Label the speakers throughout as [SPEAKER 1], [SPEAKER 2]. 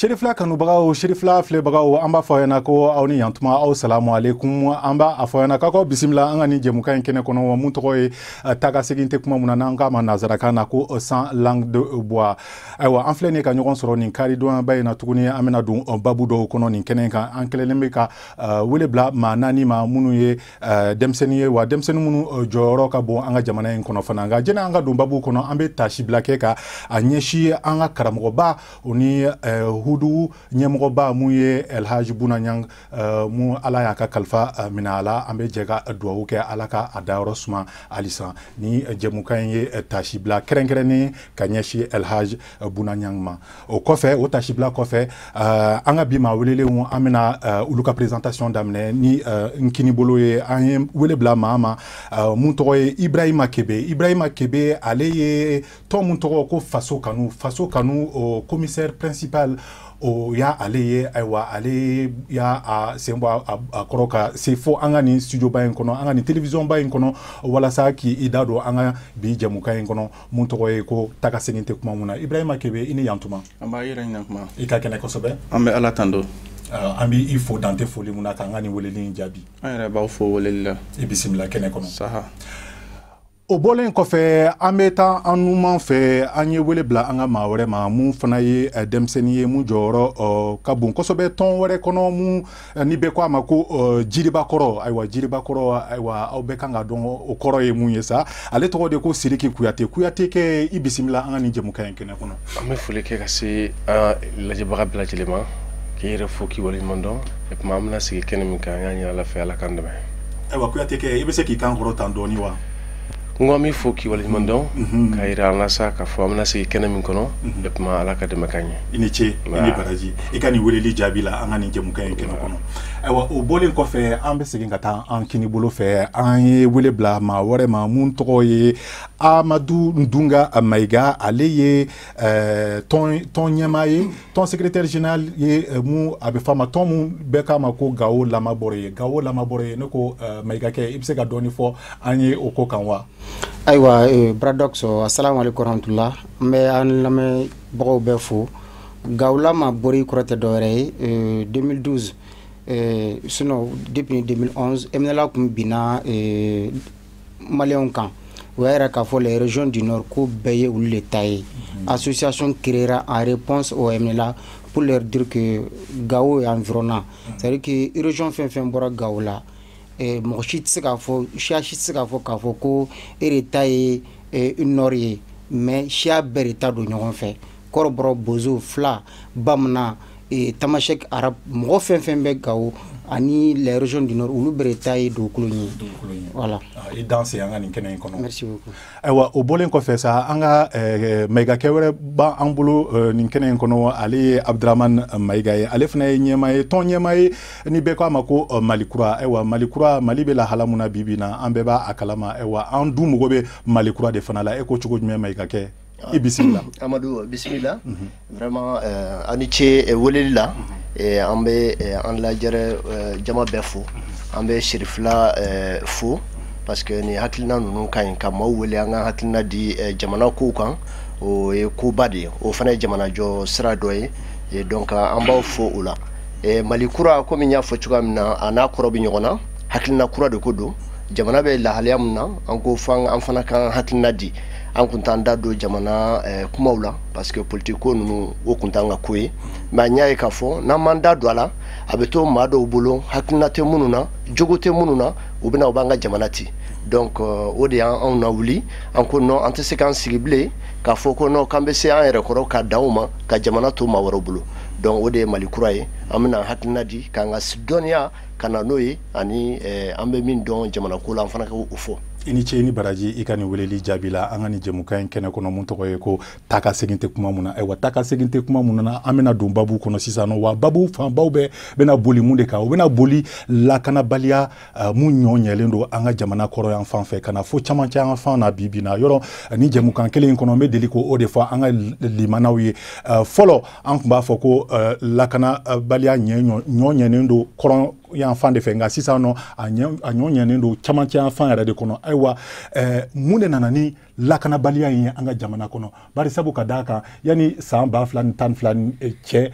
[SPEAKER 1] Serifila kanubagaw, Serifila filɛbagaw, an b'a fɔ aw ɲɛna ko aw ni yantuma, aw salamu aleykum. An b'a fɔ aw ɲɛna k'aw bisimila an ka nin jɛmukan in kɛnɛ kɔnɔ, mun tɔgɔ ye taa ka segin tɛ kuma mun na, n'an k'a ma nanzarakan na ko Sans langue de bois. Ayiwa, an filɛ nin ye ka ɲɔgɔn sɔrɔ nin karidonyaba in na tuguni. An bɛna don babu dɔw kɔnɔ nin kɛnɛ kan. An kɛlen bɛ ka wele bila maa naani ma, minnu ye denmisɛnnin ye, wa denmisɛnnin minnu jɔyɔrɔ ka bon an ka jamana in kɔnɔ fana. Nka jɛnɛ an ka don babu kɔnɔ, an bɛ tasibila kɛ ka a ɲɛsin an ka karamɔgɔba, o ni hudu ɲɛmɔgɔba, mun ye Elhaji Buna Ɲang, mun Ala y'a ka kalifa minɛ a la. An bɛ jɛ ka dugawu kɛ, Ala ka a dayɔrɔ suma halisa. Ni jɛmukan in ye tasibila kɛrɛnkɛrɛnnen ka ɲɛsin Elhaji Buna Ɲang ma. O kɔfɛ, o tasibila kɔfɛ, an ka bi maa welelenw, an bɛna olu ka présentation daminɛ ni n kini bolo ye. An ye wele bila maa ma mun tɔgɔ ye Ibrahima Kebe. Ibrahima Kebe, ale ye tɔn mun tɔgɔ ko Faso Kanu, Faso Kanu o commissaire principal, o y'a ale ye. Ayiwa, ale y'a a sen bɔ a kɔrɔ ka se fo an ka nin studio ba in kɔnɔ, an ka nin télévision ba in kɔnɔ, walasa k'i da don an ka bi jɛmukan in kɔnɔ, mun tɔgɔ ye ko taa ka segin tɛ kuma mun na. Ibrahima Kebe, i ni yantuma.
[SPEAKER 2] An b'a yɛrɛ ɲininka kuma.
[SPEAKER 1] I ka kɛnɛ kosɛbɛ.
[SPEAKER 2] An bɛ Ala tando.
[SPEAKER 1] An b'i fo dante foli mun na k'an ka nin weleli in jaabi.
[SPEAKER 2] An yɛrɛ b'aw fo weleli la.
[SPEAKER 1] I bisimila kɛnɛ kɔnɔ.
[SPEAKER 2] Saha.
[SPEAKER 1] O bɔlen kɔfɛ, an bɛ taa an numan fɛ. An ye wele bila an ka maa wɛrɛ ma, mun fana ye denmisɛnnin ye, mun jɔyɔrɔ ka bon kosɛbɛ tɔn wɛrɛ kɔnɔ, mun ni bɛɛ ko a ma ko Jiribakɔrɔ. Ayiwa, Jiribakɔrɔ, ayiwa, aw bɛɛ kan ka dɔn o kɔrɔ ye mun ye sa. Ale tɔgɔ de ko Siriki Kuyate. Kuyate kɛ, i bisimila an ka nin jɛmukan in kɛnɛ kɔnɔ.
[SPEAKER 3] An bɛ foli kɛ ka se an lajɛbaga bɛɛ lajɛlen ma, k'i yɛrɛ fo k'i waleɲuman dɔn. Et puis an bɛna sigi kɛnɛ min kan, an y'a ɲini Ala fɛ, Ala k'an dɛmɛ.
[SPEAKER 1] Ayiwa, Kuyate kɛ, i bɛ se k'i kan kɔrɔ tan dɔɔni wa?
[SPEAKER 3] N ko an b'i fo k'i waleɲuman dɔn, k'a yira an na sa k'a fɔ an bɛna sigi kɛnɛ min kɔnɔ, et puis Ala ka dɛmɛ k'an ye.
[SPEAKER 1] I ni ce, i ni baraji, i ka nin weleli jaabi la an ka nin jɛmukan in kɛnɛ kɔnɔ. Ayiwa, o bɔlen kɔfɛ, an bɛ segin ka taa an kini bolo fɛ. An ye wele bila maa wɛrɛ ma, mun tɔgɔ ye Amadu Ndunga Mayiga. Ale ye tɔn ɲɛmaa ye, tɔn secrétaire général ye, mun a bɛ f'a ma, tɔn mun bɛɛ k'a ma ko Gawo Lamabɔrɔ ye. Gawo Lamabɔrɔ ye, ne ko Mayiga kɛ, i bɛ se ka dɔɔni fɔ an ye o ko kan wa?
[SPEAKER 4] Ayiwa, Bradox, assalamu alaikum warahmatullah. N bɛ an lamɛnbagaw bɛɛ fo. Gawo Lamabɔrɔ kɔrɔ tɛ dɔwɛrɛ ye, 2012, sinon depuis 2011, MNLA tun binna maliyɛnw kan. O y'a yira k'a fɔ les régions du nord ko bɛɛ ye olu de ta ye. Association créera en réponse au MNLA pour leur dire que Gao est environnant, c'est à dire que région fɛn fɛn bɔra Gao la, mɔgɔ si tɛ se k'a fɔ, siya si tɛ se k'a fɔ k'a fɔ ko e de ta ye nord ye, mais siya bɛɛ de ta don ɲɔgɔn fɛ. Kɔrɔbɔrɔ, bozo, fila, bamanan, tamasɛki, arabe, mɔgɔ fɛn fɛn bɛ Gao ani les régions du nord, olu bɛɛ de ta ye dugukolo ye. Voilà.
[SPEAKER 1] I danse an ka nin kɛnɛ in kɔnɔ.
[SPEAKER 4] Merci beaucoup.
[SPEAKER 1] Ayiwa, o bɔlen kɔfɛ sa, an ka Mayigakɛ wɛrɛ b'an bolo nin kɛnɛ in kɔnɔ. Ale ye Abdramane Mayiga ye. Ale fana ye ɲɛmaa ye, tɔn ɲɛmaa ye, ni bɛɛ ko a ma ko Mali Kura. Ayiwa, Mali Kura, Mali bɛ lahala mun na bi bi in na, an bɛɛ b'a kalama. Ayiwa, an dun mago bɛ Mali Kura de fana la. E ko cogo jumɛn, Mayigakɛ? I bisimila.
[SPEAKER 5] Amadou, bisimila. Vraiment, aw ni ce weleli la. An bɛ an lajɛrɛ jama bɛɛ fo. An bɛ Serifila fo parce que nin hakilina ninnu ka ɲi ka maaw wele an ka hakilina di jamana kow kan. O ye koba de ye, o fana ye jamanajɔ sira dɔ ye. Donc an b'aw fo o la. Mali Kura, komi n y'a fɔ cogoya min na, a n'a kɔrɔ bɛ ɲɔgɔn na. Hakilina kura de ko don. Jamana bɛ lahalaya min na, an ko f'an an fana k'an hakilina di. An kun t'an da don jamana kumaw la parce que politique ko ninnu, o kun t'an ka ko ye. Mais an y'a ye k'a fɔ n'an m'an da don a la, a bɛ to maa dɔw bolo, hakilina tɛ minnu na, jogo tɛ minnu na, u bɛna u b'an ka jamana ci. Donc o de y'anw na wuli. An ko non, an tɛ se k'an sigi bilen k'a fɔ ko non, k'an bɛ se an yɛrɛ kɔrɔ ka dan o ma ka jamana to maa wɛrɛw bolo. Donc o de ye Mali Kura ye. An bɛna hakilina di k'an ka dɔnniya ka na n'o ye, ani an bɛ min dɔn jamana ko la, an fana k'o fɔ.
[SPEAKER 1] I ni ce, i ni baraji, i ka nin weleli jaabi la an ka nin jɛmukan in kɛnɛ kɔnɔ, mun tɔgɔ ye ko taa ka segin tɛ kuma mun na. Ayiwa, taa ka segin tɛ kuma mun na, an bɛna don babu kɔnɔ sisan nɔ. Wa babu fanbaw bɛɛ bɛna boli mun de kan? O bɛna boli lakanabaliya mun ɲɔ ɲɛlen don an ka jamana kɔrɔ yan fan fɛ ka na fo camancɛ yan fan na bi bi na. Yɔrɔ ni jɛmukan kelen in kɔnɔ, n bɛ deli k'o de fɔ an ka limanaw ye. Fɔlɔ, an tun b'a fɔ ko lakanabaliya ɲɔ ɲɛnen don kɔrɔn yan fan de fɛ, nka sisan nɔ a ɲɔ ɲɛnen don camancɛ yan fan yɛrɛ de kɔnɔ. Ayiwa, mun de nana ni lakanabaliya in ye an ka jamana kɔnɔ? Bari sabu ka d'a kan, yanni san 2012 cɛ,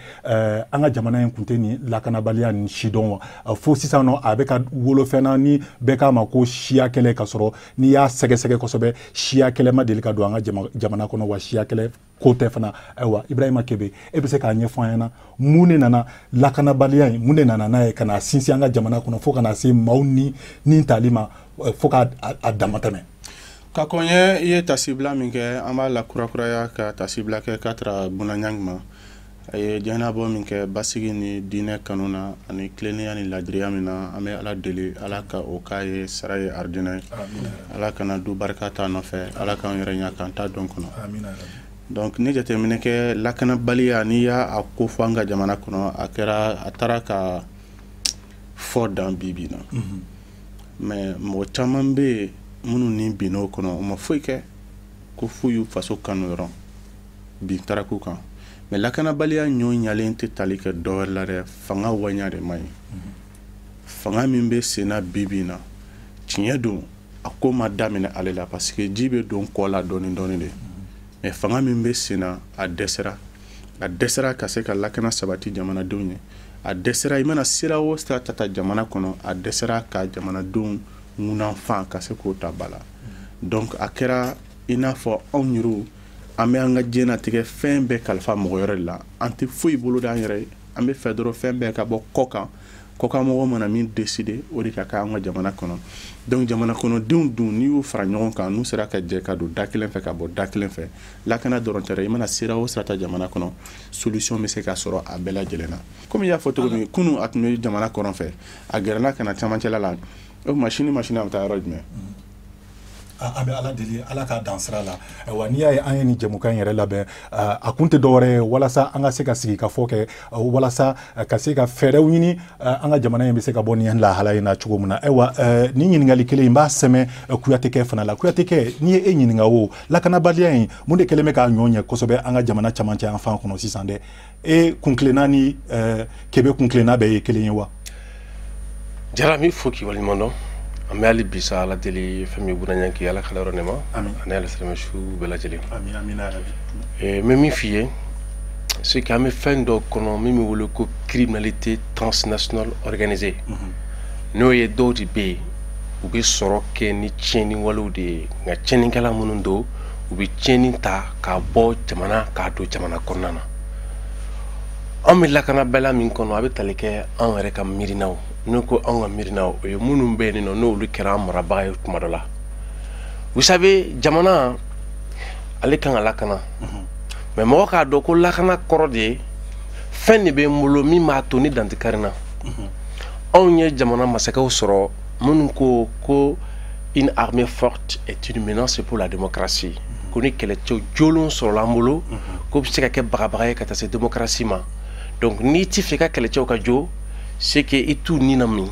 [SPEAKER 1] an ka jamana in tun tɛ nin lakanabaliya nin si dɔn wa, fo sisan nɔ a bɛ ka wolofɛn na ni bɛɛ k'a ma ko siya kɛlɛ, ka sɔrɔ n'i y'a sɛgɛsɛgɛ kosɛbɛ, siya kɛlɛ ma deli ka don an ka jamana kɔnɔ, wa siya kɛlɛ ko tɛ fana. Ayiwa, Ibrahima Kebe, e bɛ se k'a ɲɛfɔ an ɲɛna mun de nana lakanabaliya in, mun de nana n'a ye ka na sinsin an ka jamana kɔnɔ fo ka na se maaw ni tali ma fo k'a damatɛmɛ?
[SPEAKER 2] Ka kɔn ye, i ye tasibila min kɛ, an b'a la kurakuraya ka tasibila kɛ k'a tara Bouna Niang ma. A ye diɲɛnabɔ min kɛ basigi ni diinɛ kanu na ani tilennenya ni ladiriya min na, an bɛ Ala deli Ala ka o k'a ye sara ye arijinɛ ye, Ala kana du barika t'a nɔfɛ, Ala k'an yɛrɛ ɲɛ k'an ta dɔn kɔnɔ. Donc ni jateminɛ kɛ, lakanabaliya, n'i y'a a ko fɔ an ka jamana kɔnɔ, a kɛra a taara ka fɔ dan bi bi na, mais mɔgɔ caman bɛ yen minnu ni binn'o kɔnɔ, u ma foyi kɛ ko f'u y'u faso kanu dɔrɔn, bin taara k'u kan. Mais lakanabaliya ɲɔ ɲalen tɛ tali kɛ dɔwɛrɛ la dɛ, fanga waɲa de man ɲi. Fanga min bɛ sen na bi bi in na, tiɲɛ don, a ko ma daminɛ ale la, parce que ji bɛ don kɔ la dɔɔni dɔɔni de. Mais fanga min bɛ sen na, a dɛsɛra, a dɛsɛra ka se ka lakana sabati jamanadenw ye. A dɛsɛra, i mana sira o sira ta jamana kɔnɔ, a dɛsɛra ka jamanadenw ŋunanfan ka se k'o ta ba la. Donc a kɛra i n'a fɔ anw yɛrɛw, an bɛ an ka diɲɛnatigɛ fɛn bɛɛ kalifa mɔgɔ wɛrɛ de la, an tɛ foyi bolo d'an yɛrɛ ye. An bɛ fɛ dɔrɔn fɛn bɛɛ ka bɔ kɔ kan, kɔkanmɔgɔ mana min décider, o de ka kɛ an ka jamana kɔnɔ. Donc jamana kɔnɔdenw dun, n'i y'u fara ɲɔgɔn kan, n'u sera ka jɛ ka don da kelen fɛ ka bɔ da kelen fɛ, lakana dɔrɔn tɛ dɛ, i mana sira o sira ta jamana kɔnɔ, solution bɛ se ka sɔrɔ a bɛɛ lajɛlen na. Komi i y'a fɔ cogo min, kunun a tun bɛ jamana kɔrɔn fɛ, a gɛrɛla ka na camancɛla la, o tuma sini a bɛ taa yɔrɔ jumɛn?
[SPEAKER 1] An bɛ Ala deli Ala k'a dan sira la. Ayiwa, n'i y'a ye an ye nin jɛmukan in yɛrɛ labɛn, a kun tɛ dɔwɛrɛ ye walasa an ka se ka sigi ka fɔ kɛ, walasa ka se ka fɛɛrɛw ɲini an ka jamana in bɛ se ka bɔ nin lahala in na cogo min na. Ayiwa, nin ɲininkali kelen in b'a sɛmɛ Kuyatekɛ fana la. Kuyatekɛ, n'i ye e ɲininka o lakanabaliya in, mun de kɛlen bɛ k'a ɲɔ ɲɛ kosɛbɛ an ka jamana camancɛ yan fan kɔnɔ sisan dɛ? E kunkilenna ni Kebe kunkilenna bɛɛ ye kelen ye wa?
[SPEAKER 3] Jara, n b'i fo k'i waleɲuman dɔn. An bɛ hali bi sa Ala deli fɛn min Bouna Niang, Ala ka yɔrɔ nɛma ani alisilamɛ su bɛɛ lajɛlen. N bɛ min f'i ye, c'est que an bɛ fɛn dɔ kɔnɔ min bɛ wele ko criminalité transnationale organisée. N'o ye dɔw de bɛ yen, u bɛ sɔrɔ kɛ ni tiɲɛni walew de ye, nka tiɲɛnikɛla minnu don, u bɛ tiɲɛni ta k'a bɔ jamana k'a don jamana kɔnɔna na. An bɛ lakanabaliya min kɔnɔ, a bɛ tali kɛ anw yɛrɛ ka miirinaw. N'o ko anw ka miirinaw, o ye minnu bɛ yen nɔ, n'olu kɛra an marabaga ye tuma dɔ la. Vous savez, jamana ale kan ka lakana, mais mɔgɔ k'a dɔn ko lakana kɔrɔ de ye fɛn de bɛ n bolo min b'a to ni dan tɛ kari n na. Anw ye jamana masakɛw sɔrɔ minnu ko ko une armée forte est une menace pour la démocratie, ko ni kɛlɛcɛw jolenw sɔrɔla an bolo, k'o bɛ se ka kɛ bagabaga ye ka taa se démocratie ma. Donc n'i ti fɛ i ka kɛlɛcɛw ka jo, c'est que i t'u ni na min,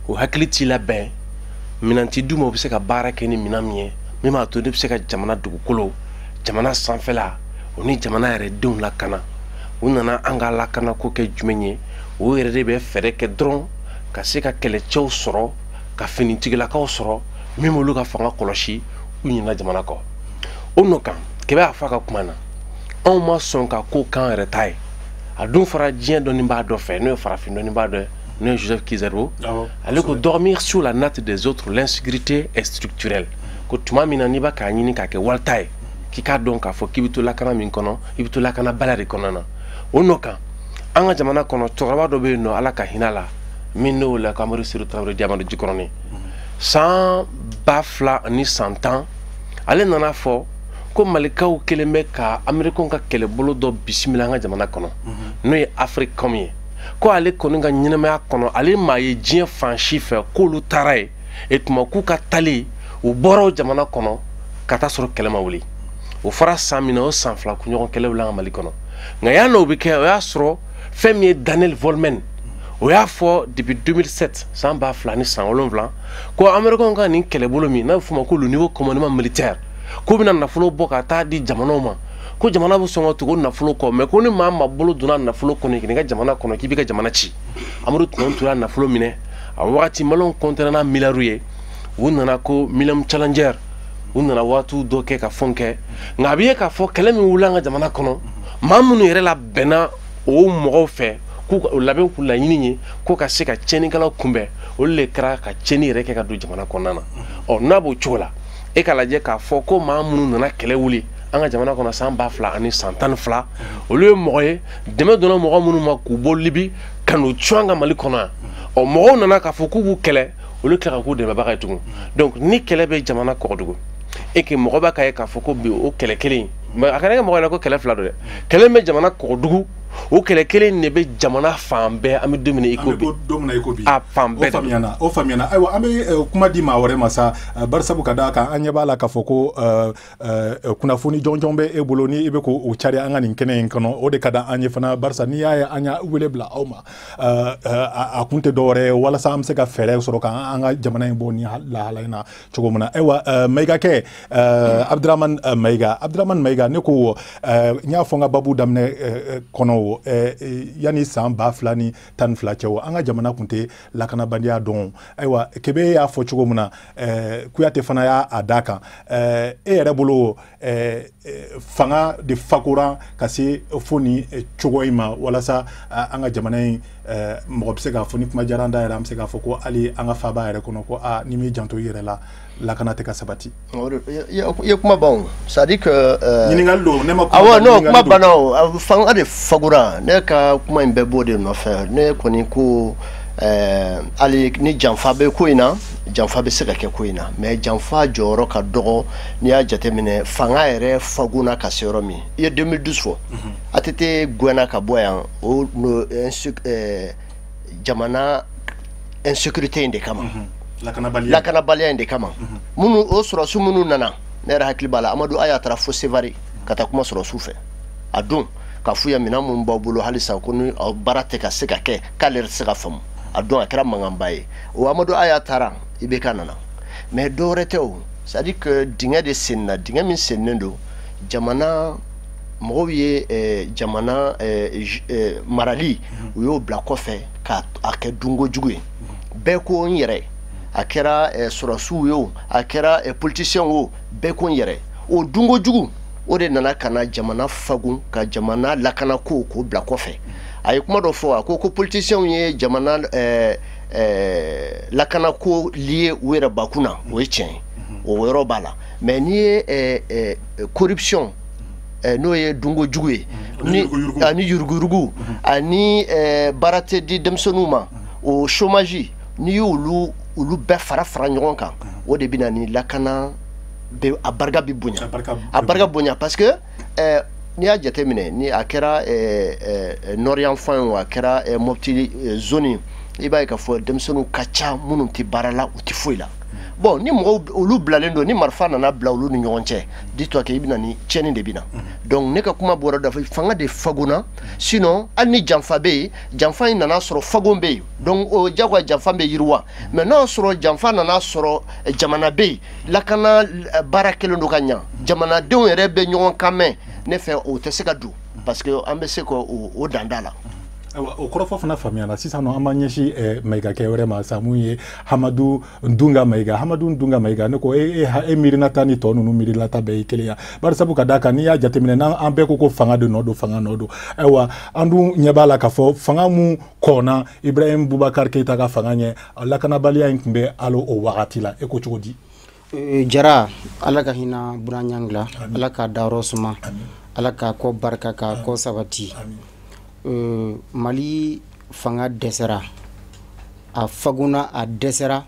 [SPEAKER 3] o hakili t'i labɛn, minɛn ti d'u ma, u bɛ se ka baara kɛ ni minɛn min ye, min b'a to ne bɛ se ka jamana dugukolo, jamana sanfɛla o ni jamana yɛrɛ denw lakana. U nana an ka lakana ko kɛ jumɛn ye? O yɛrɛ de bɛ fɛɛrɛ kɛ dɔrɔn ka se ka kɛlɛcɛw sɔrɔ, ka finitigilakaw sɔrɔ min b'olu ka fanga kɔlɔsi, u ɲinɛ jamana kɔ. O nɔ kan, Kebe y'a fɔ a ka kuma na, anw ma sɔn ka ko k'an yɛrɛ ta ye. A dun fɔra diɲɛ dɔnnibaa dɔ fɛ, n'o ye farafin dɔnnibaa dɔ ye, n'o ye Joseph Ki-Zerbo, ale ko dormir sur la natte des autres, l'insécurité est structurelle. Ko tuma min na n'i b'a k'a ɲini k'a kɛ walita ye, k'i k'a dɔn k'a fɔ k'i bɛ to lakana min kɔnɔ, i bɛ to lakana bala de kɔnɔna na. O nɔ kan, an ka jamana kɔnɔ, cɛkɔrɔba dɔ bɛ yen nɔ, Ala ka hinɛ la, min n'o la ko Amadu Seru Tarawele Jamadu Jikɔrɔni, san 2010, ale nana fɔ ko Malikaw kelen bɛ ka Américains ka kɛlɛbolo dɔ bisimila an ka jamana kɔnɔ, n'o ye Africom ye. Ko ale kɔni ka ɲɛnamaya kɔnɔ, ale maa ye diɲɛ fan si fɛ k'olu taara yen, e tuma k'u ka tali, u bɔra o jamana kɔnɔ ka taa sɔrɔ kɛlɛ ma wuli. O fɔra san min na, o san 2 kunɲɔgɔn kɛlɛ wuli an ka Mali kɔnɔ. Nka yanni o bɛ kɛ, o y'a sɔrɔ fɛn min ye Daniel Volmen, o y'a fɔ depuis 2007, san 2007, ko Américains ka nin kɛlɛbolo min n'a bɛ f'o ma ko le nouveau commandement militaire, k'u bɛna nafolo bɔ ka taa di jamanaw ma, Ko jamana bɛ sɔn ka tugu nafolo kɔ, mais ko ni maa ma bolo donna nafolo kɔnɔ k'i ka jamana kɔnɔ k'i b'i ka jamana ci. Amadu Tumani Ture y'a nafolo minɛ a wagati, maliyɛnw kɔntɛra n'a miliyariw ye. U nana ko Millennium Challenger, u nana waatiw dɔ kɛ ka fɛnw kɛ, nka a bɛ ye k'a fɔ kɛlɛ min wulila an ka jamana kɔnɔ, maa minnu yɛrɛ labɛnna o mɔgɔw fɛ k'u labɛn k'u laɲini ye ko ka se ka tiɲɛnikɛlaw kunbɛn, olu de kɛra ka tiɲɛni yɛrɛ kɛ ka don jamana kɔnɔna na. Ɔ n'a b'o cogo la, e k'a lajɛ k'a fɔ ko maa minnu nana kɛlɛ wuli an ka jamana kɔnɔ san 2012, olu ye mɔgɔ ye dɛmɛ donna mɔgɔ minnu ma k'u bɔ Libi ka n'u cun an ka Mali kɔnɔ yan. Ɔ mɔgɔw nana k'a fɔ k'u b'u kɛlɛ, olu tila ka k'u dɛmɛbaga ye tugun. Donc ni kɛlɛ bɛ jamana kɔgɔdugu e que mɔgɔ b'a ka ye k'a fɔ ko bi o kɛlɛ kelen, mais a kana kɛ mɔgɔ ɲɛna ko kɛlɛ fila don dɛ, kɛlɛ bɛ jamana kɔgɔdugu, o kɛlɛ kelen de bɛ jamana fan bɛɛ. An bɛ don min na i ko bi, a fan bɛɛ.
[SPEAKER 1] O faamuyana. Ayiwa, an bɛ kuma di maa wɛrɛ ma sa, barisabu ka d'a kan an ɲɛ b'a la k'a fɔ ko kunnafoni jɔnjɔn bɛ e bolo ni i bɛ k'o cari an ka nin kɛnɛ in kɔnɔ. O de ka di an ye fana, barisa n'i y'a ye an y'a wele bila aw ma, a kun tɛ dɔwɛrɛ ye walasa an bɛ se ka fɛɛrɛ sɔrɔ k'an ka jamana in bɔ nin lahala in na cogo min na. Ayiwa, Mayiga kɛ Abdramane Mayiga, Abdramane Mayiga, ne ko n y'a fɔ n ka babu daminɛ kɔnɔ, yanni san 2012 cɛ, o an ka jamana kun tɛ lakanabaliya dɔn. Ayiwa, Kebe y'a fɔ cogo min na, Kuyate fana y'a d'a kan. E yɛrɛ bolo, fanga de fakora ka se fo ni cogo in ma walasa an ka jamana in, mɔgɔ bɛ se k'a fɔ ni kuma diyara an da yɛrɛ, an bɛ se k'a fɔ ko hali an ka faaba yɛrɛ kɔnɔ ko aa ni m'i janto i yɛrɛ la, lakana tɛ ka sabati.
[SPEAKER 5] I ye kuma ban o, c'est à dire que
[SPEAKER 1] ɲininkali don, ne ma
[SPEAKER 5] kuma. Awɔ, non, kuma banna o, fanga de fagora. Ne ka kuma in bɛɛ b'o de nɔfɛ. Ne kɔni ko hali ni janfa bɛ ko in na, janfa bɛ se ka kɛ ko in na, mais janfa jɔyɔrɔ ka dɔgɔ. N'i y'a jateminɛ, fanga yɛrɛ fagona ka se yɔrɔ min, i ye 2012 fɔ, ATT gɛnna ka bɔ yan o jamana insécurité in de kama, lakanabaliya in de kama. Minnu o sɔrɔsi minnu nana, ne yɛrɛ hakili b'a la, Amadu Aya taara fo Sevare ka taa kuma sɔrɔsiw fɛ a don, ka f'u ye minɛn minnu b'aw bolo halisa ko ni aw baara tɛ ka se ka kɛ, k'ale yɛrɛ tɛ se ka faamu. A don a kɛra mankanba ye. O Amadu Aya taara, IBK nana, mais dɔ wɛrɛ tɛ o, c'est à dire que dingɛ de senna, dingɛ min sennen don, jamana mɔgɔw ye jamana marali u y'o bila kɔfɛ k'a kɛ dunkojugu ye. Bɛɛ ko n yɛrɛ, a kɛra sɔrɔsiw ye o, a kɛra politisiyɛnw o, bɛɛ ko n yɛrɛ. O dunkojugu o de nana ka na jamana fagun, ka jamana lakanako k'o bila kɔfɛ. A ye kuma dɔ fɔ, a ko ko politisiyɛnw ye jamana lakanako lié u yɛrɛ bakun na, o ye tiɲɛ ye, o yɔrɔ b'a la. Mais n'i ye corruption, n'o ye dunkojugu ye, ani yuruguyurugu, ani baara tɛ di denmisɛnninw ma, o chômage, n'i y'olu olu bɛɛ fara ɲɔgɔn kan, o de bɛ na ni lakana bɛ, a barika bɛ bonya, a barika bonya. Parce que n'i y'a jateminɛ, ni a kɛra nord yanfan ye o, a kɛra Mopti zone, i b'a ye k'a fɔ denmisɛnninw ka ca minnu tɛ baara la, u tɛ foyi la. Bon, ni mɔgɔw olu bilalen don, ni marifa nana bila olu ni ɲɔgɔn cɛ, dis-toi que i bɛna ni tiɲɛni de bɛ na. Donc ne ka kuma bɔra da fɛ, fanga de fagona, sinon hali ni janfa bɛ yen, janfa in nana sɔrɔ fagon bɛ yen, donc o diyagoya janfa bɛ yiriwa. Mais n'a y'a sɔrɔ janfa nana sɔrɔ jamana bɛ yen, lakana baara kɛlen don ka ɲa, jamanadenw yɛrɛ bɛ ɲɔgɔn kan mɛn, ne fɛ o tɛ se ka don, parce que an bɛ se k'o dan da la.
[SPEAKER 1] Ayiwa, o kɔrɔfɔ fana faamuyana. Sisan nɔ an b'an ɲɛsin Mayiga kɛ wɛrɛ ma sa, mun ye Hamadu Dunga Mayiga. Hamadu Dunga Mayiga, ne ko e miirinata ni tɔ ninnu miirinata bɛɛ ye kelen ye, bari sabu ka d'a kan n'i y'a jateminɛ, n'an bɛɛ ko ko fanga de nɔ don, fanga nɔ don. Ayiwa, an dun ɲɛ b'a la k'a fɔ fanga mun kɔnna Ibrahim Boubacar Keita ka fanga ɲɛ, lakanabaliya in tun bɛ hali o wagati la. E ko cogo di?
[SPEAKER 4] Jara, Ala ka hinɛ Buna Ɲangi la, Ala ka dayɔrɔ suma, Ala ka kɔ barika, ka kɔ sabati. Mali fanga dɛsɛra, a fagona, a dɛsɛra.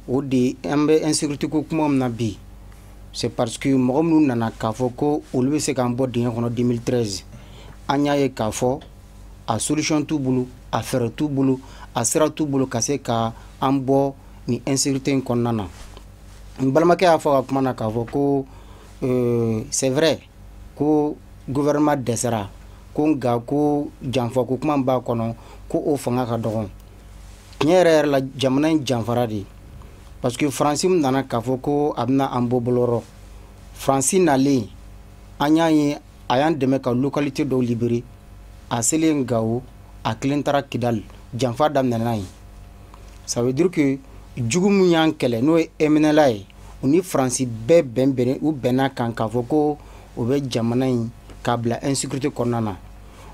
[SPEAKER 4] O de an bɛ insécurité ko kuma min na bi, c'est parce que mɔgɔ minnu nana k'a fɔ ko olu bɛ se k'an bɔ dingɛ kɔnɔ 2013, an y'a ye k'a fɔ a solution t'u bolo, a fɛɛrɛ t'u bolo, a sira t'u bolo ka se ka an bɔ nin insécurité in kɔnɔna na. N balimakɛ y'a fɔ ka kuma na k'a fɔ ko c'est vrai ko gouvernement dɛsɛra, ko nka ko janfa ko kuma b'a kɔnɔ, ko o fanga ka dɔgɔn. Tiɲɛ yɛrɛ yɛrɛ la, jamana in janfara de, parce que Faransi nana k'a fɔ ko a bɛna an bɔ bolorɔ. Faransi nalen An y'a ye a y'an dɛmɛ ka localité dɔw libérer. A selen Gao, a kelen taara Kidal, janfa daminɛna yen. Ça veut dire que jugu min y'an kɛlɛ, n'o ye MNLA ye, u ni Faransi bɛɛ bɛn u bɛnna kan k'a fɔ ko o bɛ jamana in k'a bila insécurité kɔnɔna na.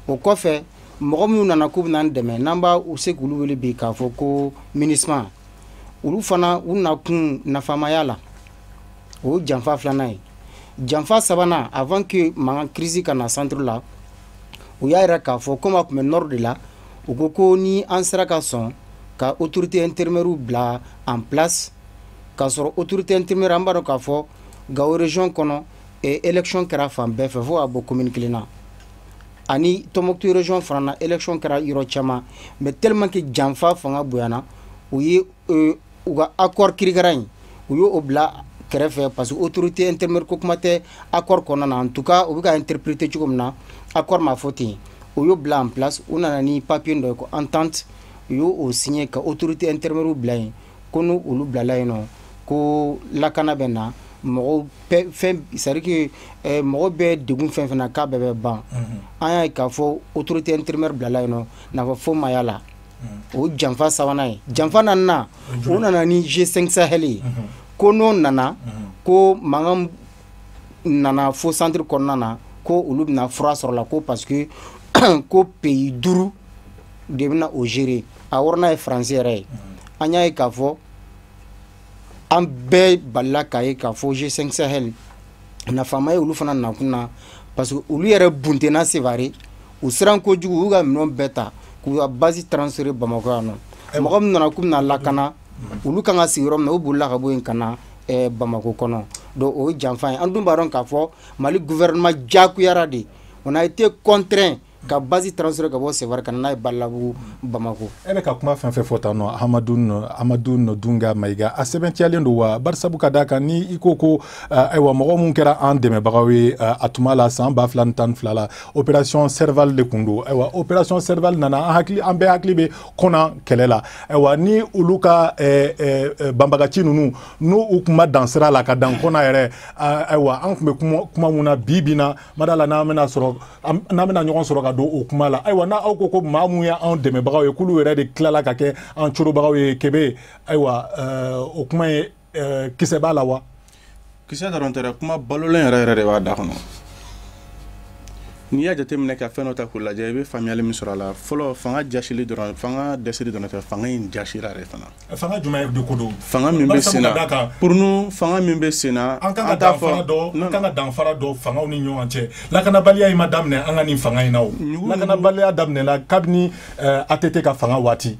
[SPEAKER 4] O kɔfɛ, mɔgɔ minnu nana k'u bɛna an dɛmɛ, n'an b'a u se k'olu wele bi k'a fɔ ko MINUSMA, olu fana u nakun nafamaya la. O ye janfa filanan ye. Janfa sabanan, avant que mankan crise ka na centre la, u y'a yira k'a fɔ komi a tun bɛ nord de la, u ko ko ni an sera ka sɔn ka autorité intérimaire bila en place, k'a sɔrɔ autorité intérimaire, an b'a dɔn k'a fɔ Gao région kɔnɔ, élection kɛra fan bɛɛ fɛ fo ka bɔ commune kelen na, ani Tombouctou région fana na, élection kɛra yɔrɔ caman. Mais tellement que janfa fanga bonyana, u ye u ka accord kirikara in, u y'o bila kɛrɛfɛ, parce que autorité intérimaire ko kuma tɛ accord kɔnɔna na. En tout cas, u bɛ ka interpréter cogo min na, accord ma fɔ ten. U y'o bila en place, u nana ni papier dɔ ye ko entente, u y'o o signé ka autorité intérimaire bila yen, ko n'u olu bilala yen nɔ, ko lakana bɛ na mɔgɔw fɛn, c'est à dire que mɔgɔ bɛ degun fɛn fɛn na, k'a bɛɛ bɛ ban. An y'a ye k'a fɔ autorité intérimaire bilala yen nɔ, nafa foyi ma y'a la. O janfa sabanan ye. Janfa naaninan, o nana ni G5 Sahel ye, ko n'o nana, ko mankan nana fo centre kɔnɔna na, ko olu bɛna fura sɔrɔ la, ko parce que ko pays 5 de bɛna o gérer. A wɔɔrɔnan ye Faransi yɛrɛ ye. An y'a ye k'a fɔ an bɛɛ balila k'a ye k'a fɔ G5 Sahel nafama ye olu fana nakun na, parce que olu yɛrɛ buntenna Sévaré, u siran kojugu, u y'u ka minɛnw bɛɛ ta k'u ka base transférer Bamakɔ yan nɔ. Mɔgɔ min nana k'u bɛna lakana, olu kan ka sigi yɔrɔ min na, u bolila ka bɔ yen ka na Bamakɔ kɔnɔ. Donc o ye janfa ye. An dun b'a dɔn k'a fɔ Mali gouvernement diyagoyara de, on a été contraint ka base transférer ka bɔ Sévaré ka na n'a ye Balabugu Bamakɔ.
[SPEAKER 1] E bɛ ka kuma fɛn fɛn fɔ tan nɔ, Hamadoun Dounga Maïga, a sɛbɛntiyalen don wa? Barisabu ka d'a kan, ni i ko ko ayiwa, mɔgɔ mun kɛra an dɛmɛbagaw ye a tuma la, san 2012 la, opération Serval de kun don. Ayiwa, opération Serval nana, an hakili, an bɛɛ hakili bɛ Kɔna kɛlɛ la. Ayiwa, ni olu ka banbagaci ninnu, n'u u kun ma dan sira la ka dan Kɔna yɛrɛ, ayiwa, an kun bɛ kuma mun na bi bi in na, mada la n'an bɛna sɔrɔ, n'an bɛna ɲɔgɔn sɔrɔ ka don o kuma la. Ayiwa, n'a aw ko ko maa mun ye anw dɛmɛbagaw ye, k'olu yɛrɛ de tilala ka kɛ an corobagaw ye, Kebe, ayiwa, o kuma ye kisɛ b'a la wa?
[SPEAKER 2] Kisɛ dɔrɔn tɛ dɛ, kuma balolen yɛrɛ yɛrɛ de b'a da kɔnɔ. N'i y'a jateminɛ ka fɛn dɔ ta k'o lajɛ, i bɛ faamuyali min sɔrɔ a la. Fɔlɔ, fanga jasili dɔrɔn, fanga dɛsɛli dɔrɔn tɛ, fanga in jasira yɛrɛ fana.
[SPEAKER 1] Fanga jumɛn de ko don?
[SPEAKER 2] Fanga min bɛ sen na, pour nous, fanga min bɛ sen na,
[SPEAKER 1] an kan ka danfara dɔn, an kan ka danfara dɔn fangaw ni ɲɔgɔn cɛ. Lakanabaliya in ma daminɛ an ka nin fanga in na o. Lakanabaliya daminɛna kabini ATT ka fanga waati.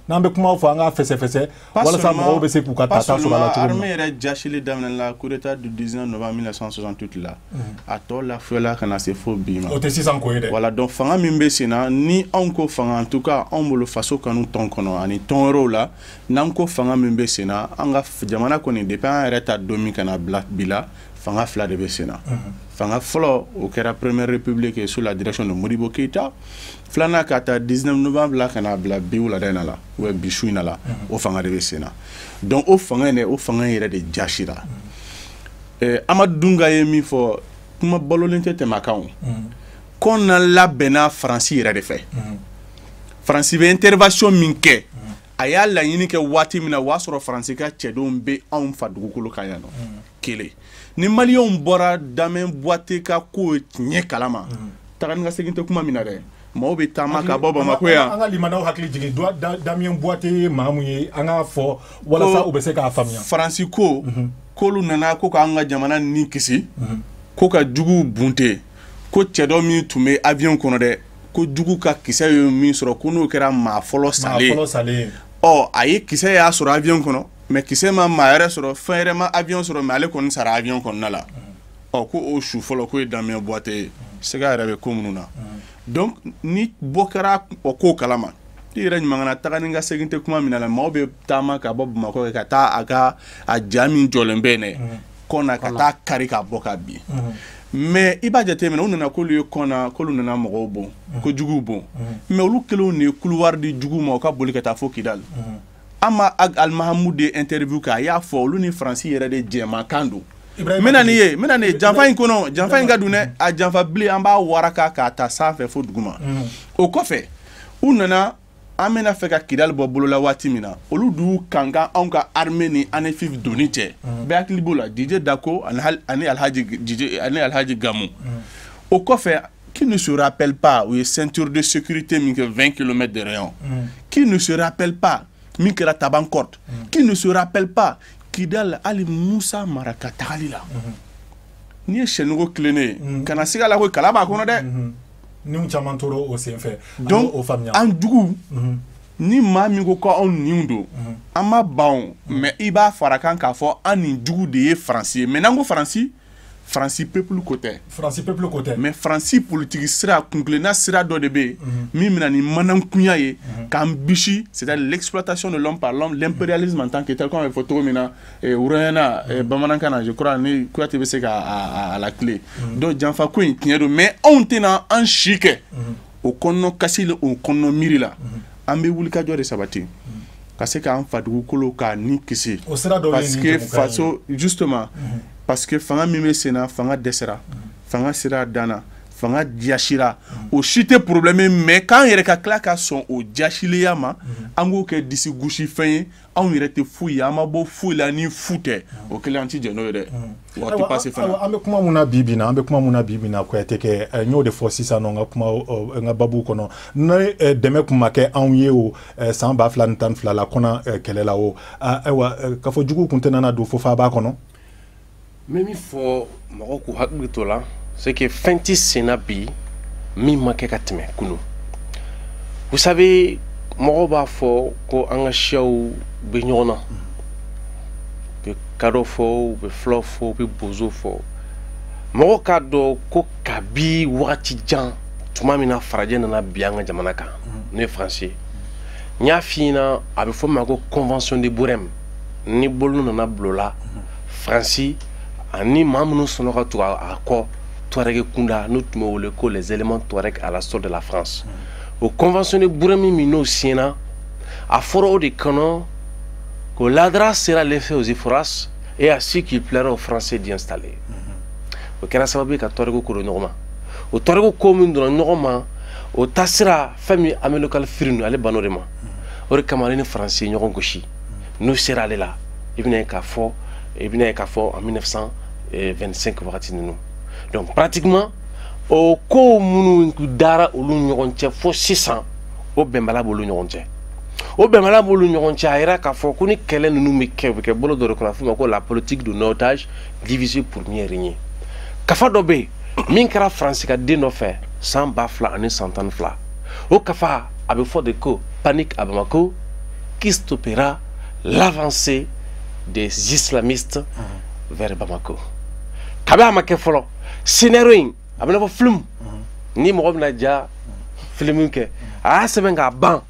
[SPEAKER 1] N'an bɛ kumaw fɔ, an ka fɛsɛfɛsɛ walasa mɔgɔw bɛ se k'u ka tata sɔrɔ a la cogo min na.
[SPEAKER 2] Armée yɛrɛ jasili daminɛna coup d'état du 19 novembre 1968 la. A tɔ lafiyala ka na se fo bi ma.
[SPEAKER 1] O tɛ sisan ko ye dɛ.
[SPEAKER 2] Voilà, donc fanga min bɛ sen na, ni anw ko fanga, en tout cas anw bolo faso kanu tɔn kɔnɔ ani tɔn wɛrɛw la, n'an ko fanga min bɛ sen na, an ka jamana kɔni, depuis an yɛrɛ ta don min ka na bila bi la, fanga fila de bɛ sen na. Fanga fɔlɔ, o kɛra première république sous la direction de Modibo Keïta. Filanan, ka taa 19 novembre la ka na bila bi wulada in na la, ou bien bi su in na la, o fanga de bɛ sen na. Donc o fanga in dɛ, o fanga in yɛrɛ de jasira. Amadu Dunga ye min fɔ, kuma balolen tɛ tɛmɛ a kan o. Kɔnna labɛnna Faransi yɛrɛ de fɛ. Faransi bɛ intervention min kɛ, a y'a laɲini kɛ waati min na, o y'a sɔrɔ Faransi ka cɛdenw bɛ anw fa dugukolo kan yan nɔ. Kelen, ni maliyɛnw bɔra Damien Boiteux ka ko tiɲɛ kalama, taga ni ka segin tɛ kuma min na dɛ, maaw bɛ taama ka bɔ Bamakɔ yan.
[SPEAKER 1] An ka limanaw hakili jigin, Damien Boiteux ye maa mun ye, an k'a fɔ walasa u bɛ se k'a faamuya.
[SPEAKER 2] Faransi ko k'olu nana ko k'an ka jamana ni kisi, ko ka juguw bunte, ko cɛ dɔ min tun bɛ avion kɔnɔ dɛ, ko jugu ka kisɛ ye min sɔrɔ, ko n'o kɛra maa fɔlɔ salen. Ɔ, a ye kisɛ y'a sɔrɔ avion kɔnɔ, mais kisɛ ma maa yɛrɛ sɔrɔ, fɛn yɛrɛ ma avion sɔrɔ, mais ale kɔni sara avion kɔnɔna la. Ɔ, ko o su fɔlɔ k'o ye Damien Boiteux ye, sɛgɛ yɛrɛ bɛ ko minnu na. Donc ni bɔ kɛra o ko kalama, i yɛrɛ ɲuman kana taga ni ka segin tɛ kuma min na la, maaw bɛ taama ka bɔ Bamakɔ ka taa a ka a ja min jɔlen bɛ yen dɛ, kɔna ka taa kari ka bɔ ka bin. Mais i b'a jateminɛ, u nana k'olu ye kɔna, k'olu nana mɔgɔw bon, ko juguw bon, mais olu kelenw de ye couloir di juguw ma, u ka boli ka taa fo Kidali. An ma Ag Almahamoud de interview kɛ, a y'a fɔ olu ni Faransi yɛrɛ de jɛmakan don. N bɛna n'i ye, n bɛna n'i ye janfa in kɔnɔ, janfa in ka dun dɛ, a janfa bilen an b'a waraka k'a ta sanfɛ fo duguma. O kɔfɛ u nana an bɛna fɛ ka Kidali bɔ bolo la waati min na, olu d'u kankan anw ka armée ni ANEFIF donni cɛ. Bɛɛ hakili b'o la, Didier Dako ani Alhaji Didier ani Alhaji Gamou. O kɔfɛ, qui ne se rappelle pas u ye ceinture de sécurité min kɛ 20 km de rayon? Qui ne se rappelle pas min kɛra Tabankort? Qui ne se rappelle pas Kidal hali Musa Mara ka tagali la? N'i ye sɛnugu tilennen ye, kana siga la ko kala b'a kɔnɔ dɛ.
[SPEAKER 1] Niw caman tora o senfɛ.
[SPEAKER 2] Donc an jugu ni maa min ko anw niw don, an ma ban o, mais i b'a fara kan k'a fɔ an nin jugu de ye Faransi ye. Mais n'an ko Faransi, Faransi peuple ko tɛ.
[SPEAKER 1] Faransi peuple ko tɛ.
[SPEAKER 2] Mais Faransi politique sira kunkilenna sira dɔ de bɛ yen min bɛna ni manankunya ye k'an bisi, c'est-à-dire l'exploitation de l'homme par l'homme, l'impérialisme en tant que tel, comme a bɛ fɔ cogo min na Wurayana bamanankan na, je crois ni Kuyate bɛ se ka a la clé. Donc janfa ko in tiɲɛ don, mais anw tɛna an si kɛ o kɔnɔ kasi la, o kɔnɔ miiri la. An bɛ wulikajɔ de sabati ka se k'an fa dugukolo k'a ni kisi.
[SPEAKER 1] O sira dɔw ye
[SPEAKER 2] parce que faso justement. Parce que fanga min bɛ sen na, fanga dɛsɛra, fanga sera a dan na, fanga jasira, o si tɛ problème ye, mais k'an yɛrɛ ka tila ka sɔn o jasileya ma, an k'o kɛ disi gosi fɛn ye, anw yɛrɛ tɛ foyi ye, an ma bɔ foyi la ni fu tɛ, o kɛlen an ti jɛn n'o ye dɛ. Waati passé fana.
[SPEAKER 1] An bɛ kuma mun na bi bi in na, an bɛ kuma mun na bi bi in na, Kuyate kɛ, n y'o de fɔ sisan nɔ n ka kuma n ka babu kɔnɔ, ni dɛmɛ kun ma kɛ anw ye o san 2012 la kɔnɔ kɛlɛ la o, ayiwa k'a fɔ jugu kun tɛna na don fo faaba kɔnɔ.
[SPEAKER 3] N bɛ min fɔ mɔgɔw k'u hakili to la, c'est que fɛn tɛ sen na bi min ma kɛ ka tɛmɛ kunun. Vous savez, mɔgɔw b'a fɔ ko an ka siyaw bɛ ɲɔgɔn na, u bɛ kadɔ fɔ, u bɛ fulaw fɔ, u bɛ bozo fɔ. Mɔgɔw k'a dɔn ko kabi wagati jan tuma min na farajɛ nana bi an ka jamana kan, n'o ye Faransi ye, n y'a f'i ɲɛna a bɛ fɔ min ma ko convention de Bourem. Ni bolo nana bila o la, Faransi ani maa minnu sɔnna ka tugu a kɔ Touareg kunda, n'u tun bɛ wele ko les éléments Touareg à la sorte de la France. O convention de Bourem min n'o signera, a fɔra o de kɔnɔ ko l'Adra sera laissé aux Iforas et à ceux qui plaira aux Français d'y installer. O kɛra sababu ye ka Touareg ko don ɲɔgɔn ma. O Touareg ko min donna ɲɔgɔn ma, o taasira fɛn min Amenokal Firin ale ban'o de ma. O de kama ale ni Faransi ye ɲɔgɔn gosi. N'u sera ale la, i bɛna ye k'a fɔ, i bɛna ye k'a fɔ en 1925 wagati ninnu. Donc pratiquement o ko minnu dara olu ɲɔgɔn cɛ fo sisan, o bɛnbaliya b'olu ɲɔgɔn cɛ. O bɛnbaliya b'olu ɲɔgɔn cɛ, a yira k'a fɔ ko ni kɛlɛ ninnu bɛ kɛ, u bɛ kɛ bolo dɔ de kɔnɔ, a fɔ o ma ko la politique de otage, diviser pour mieux régner. Kafa dɔ bɛ yen min kɛra Faransi ka den dɔ fɛ san 2012. O kafa a bɛ fɔ de ko panique à Bamako qui stoppera l'avancée des islamistes vers Bamako. Kabi a ma kɛ fɔlɔ, scénario in a bɛ n'a fɔ film, ni mɔgɔ bɛna ja film kɛ, a y'a sɛbɛn k'a ban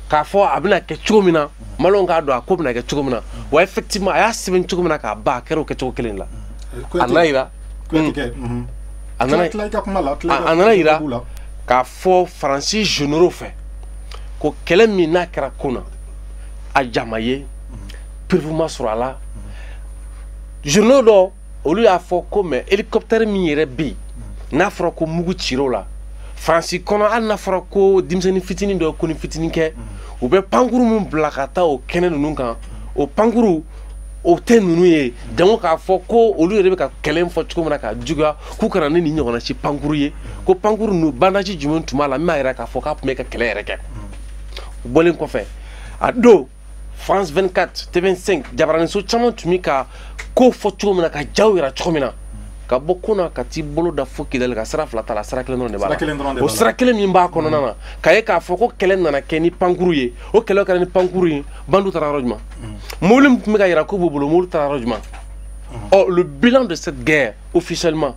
[SPEAKER 3] k'a fɔ a bɛna kɛ cogo min na, maliyɛnw k'a dɔn a ko bɛna kɛ cogo min na. Wa effectivement a y'a sɛbɛn cogo min na k'a ban, a kɛra o kɛcogo kelen la. A nana yira, a nana yira k'a fɔ Faransi généraux fɛ ko kɛlɛ min n'a kɛra ko na, a jama ye preuve ma sɔrɔ a la. Généraux dɔ olu y'a fɔ ko mais hélicoptère min yɛrɛ bɛ yen n'a fɔra ko mugu cir'o la Faransi kɔnɔ, hali n'a fɔra ko denmisɛnnin fitinin dɔ ye ko ni fitinin kɛ, u bɛ pankuru min bila ka taa o kɛnɛ ninnu kan, o pankuru o tɛ ninnu ye. Jango k'a fɔ ko olu yɛrɛ bɛ ka kɛlɛ fɔ cogo min na k'a juguya, k'u kana ni nin ɲɔgɔnna si pankuru ye, ko pankuru ninnu bandage jumɛn tun b'a la min b'a yira k'a fɔ k'a tun bɛ ka kɛlɛ yɛrɛ kɛ. O bɔlen kɔfɛ, a don France 24, TV5, jabaraninso caman tun bɛ ka ko fɔ cogo min na, ka jaw yira cogo min na, ka bɔ ko na ka t'i bolo da fo Kidali ka sira fila t'a la, sira kelen dɔrɔn de b'a la. O sira kelen min b'a kɔnɔna na, k'a ye k'a fɔ ko kɛlɛ nana kɛ ni pankuru ye, o kɛlɛ kɛra ni pankuru ye, bandu taara yɔrɔ jumɛn? Mobili min tun bɛ ka yira k'u b'u bolo, mobili taara yɔrɔ jumɛn? Ɔ, le bilan de cette guerre officiellement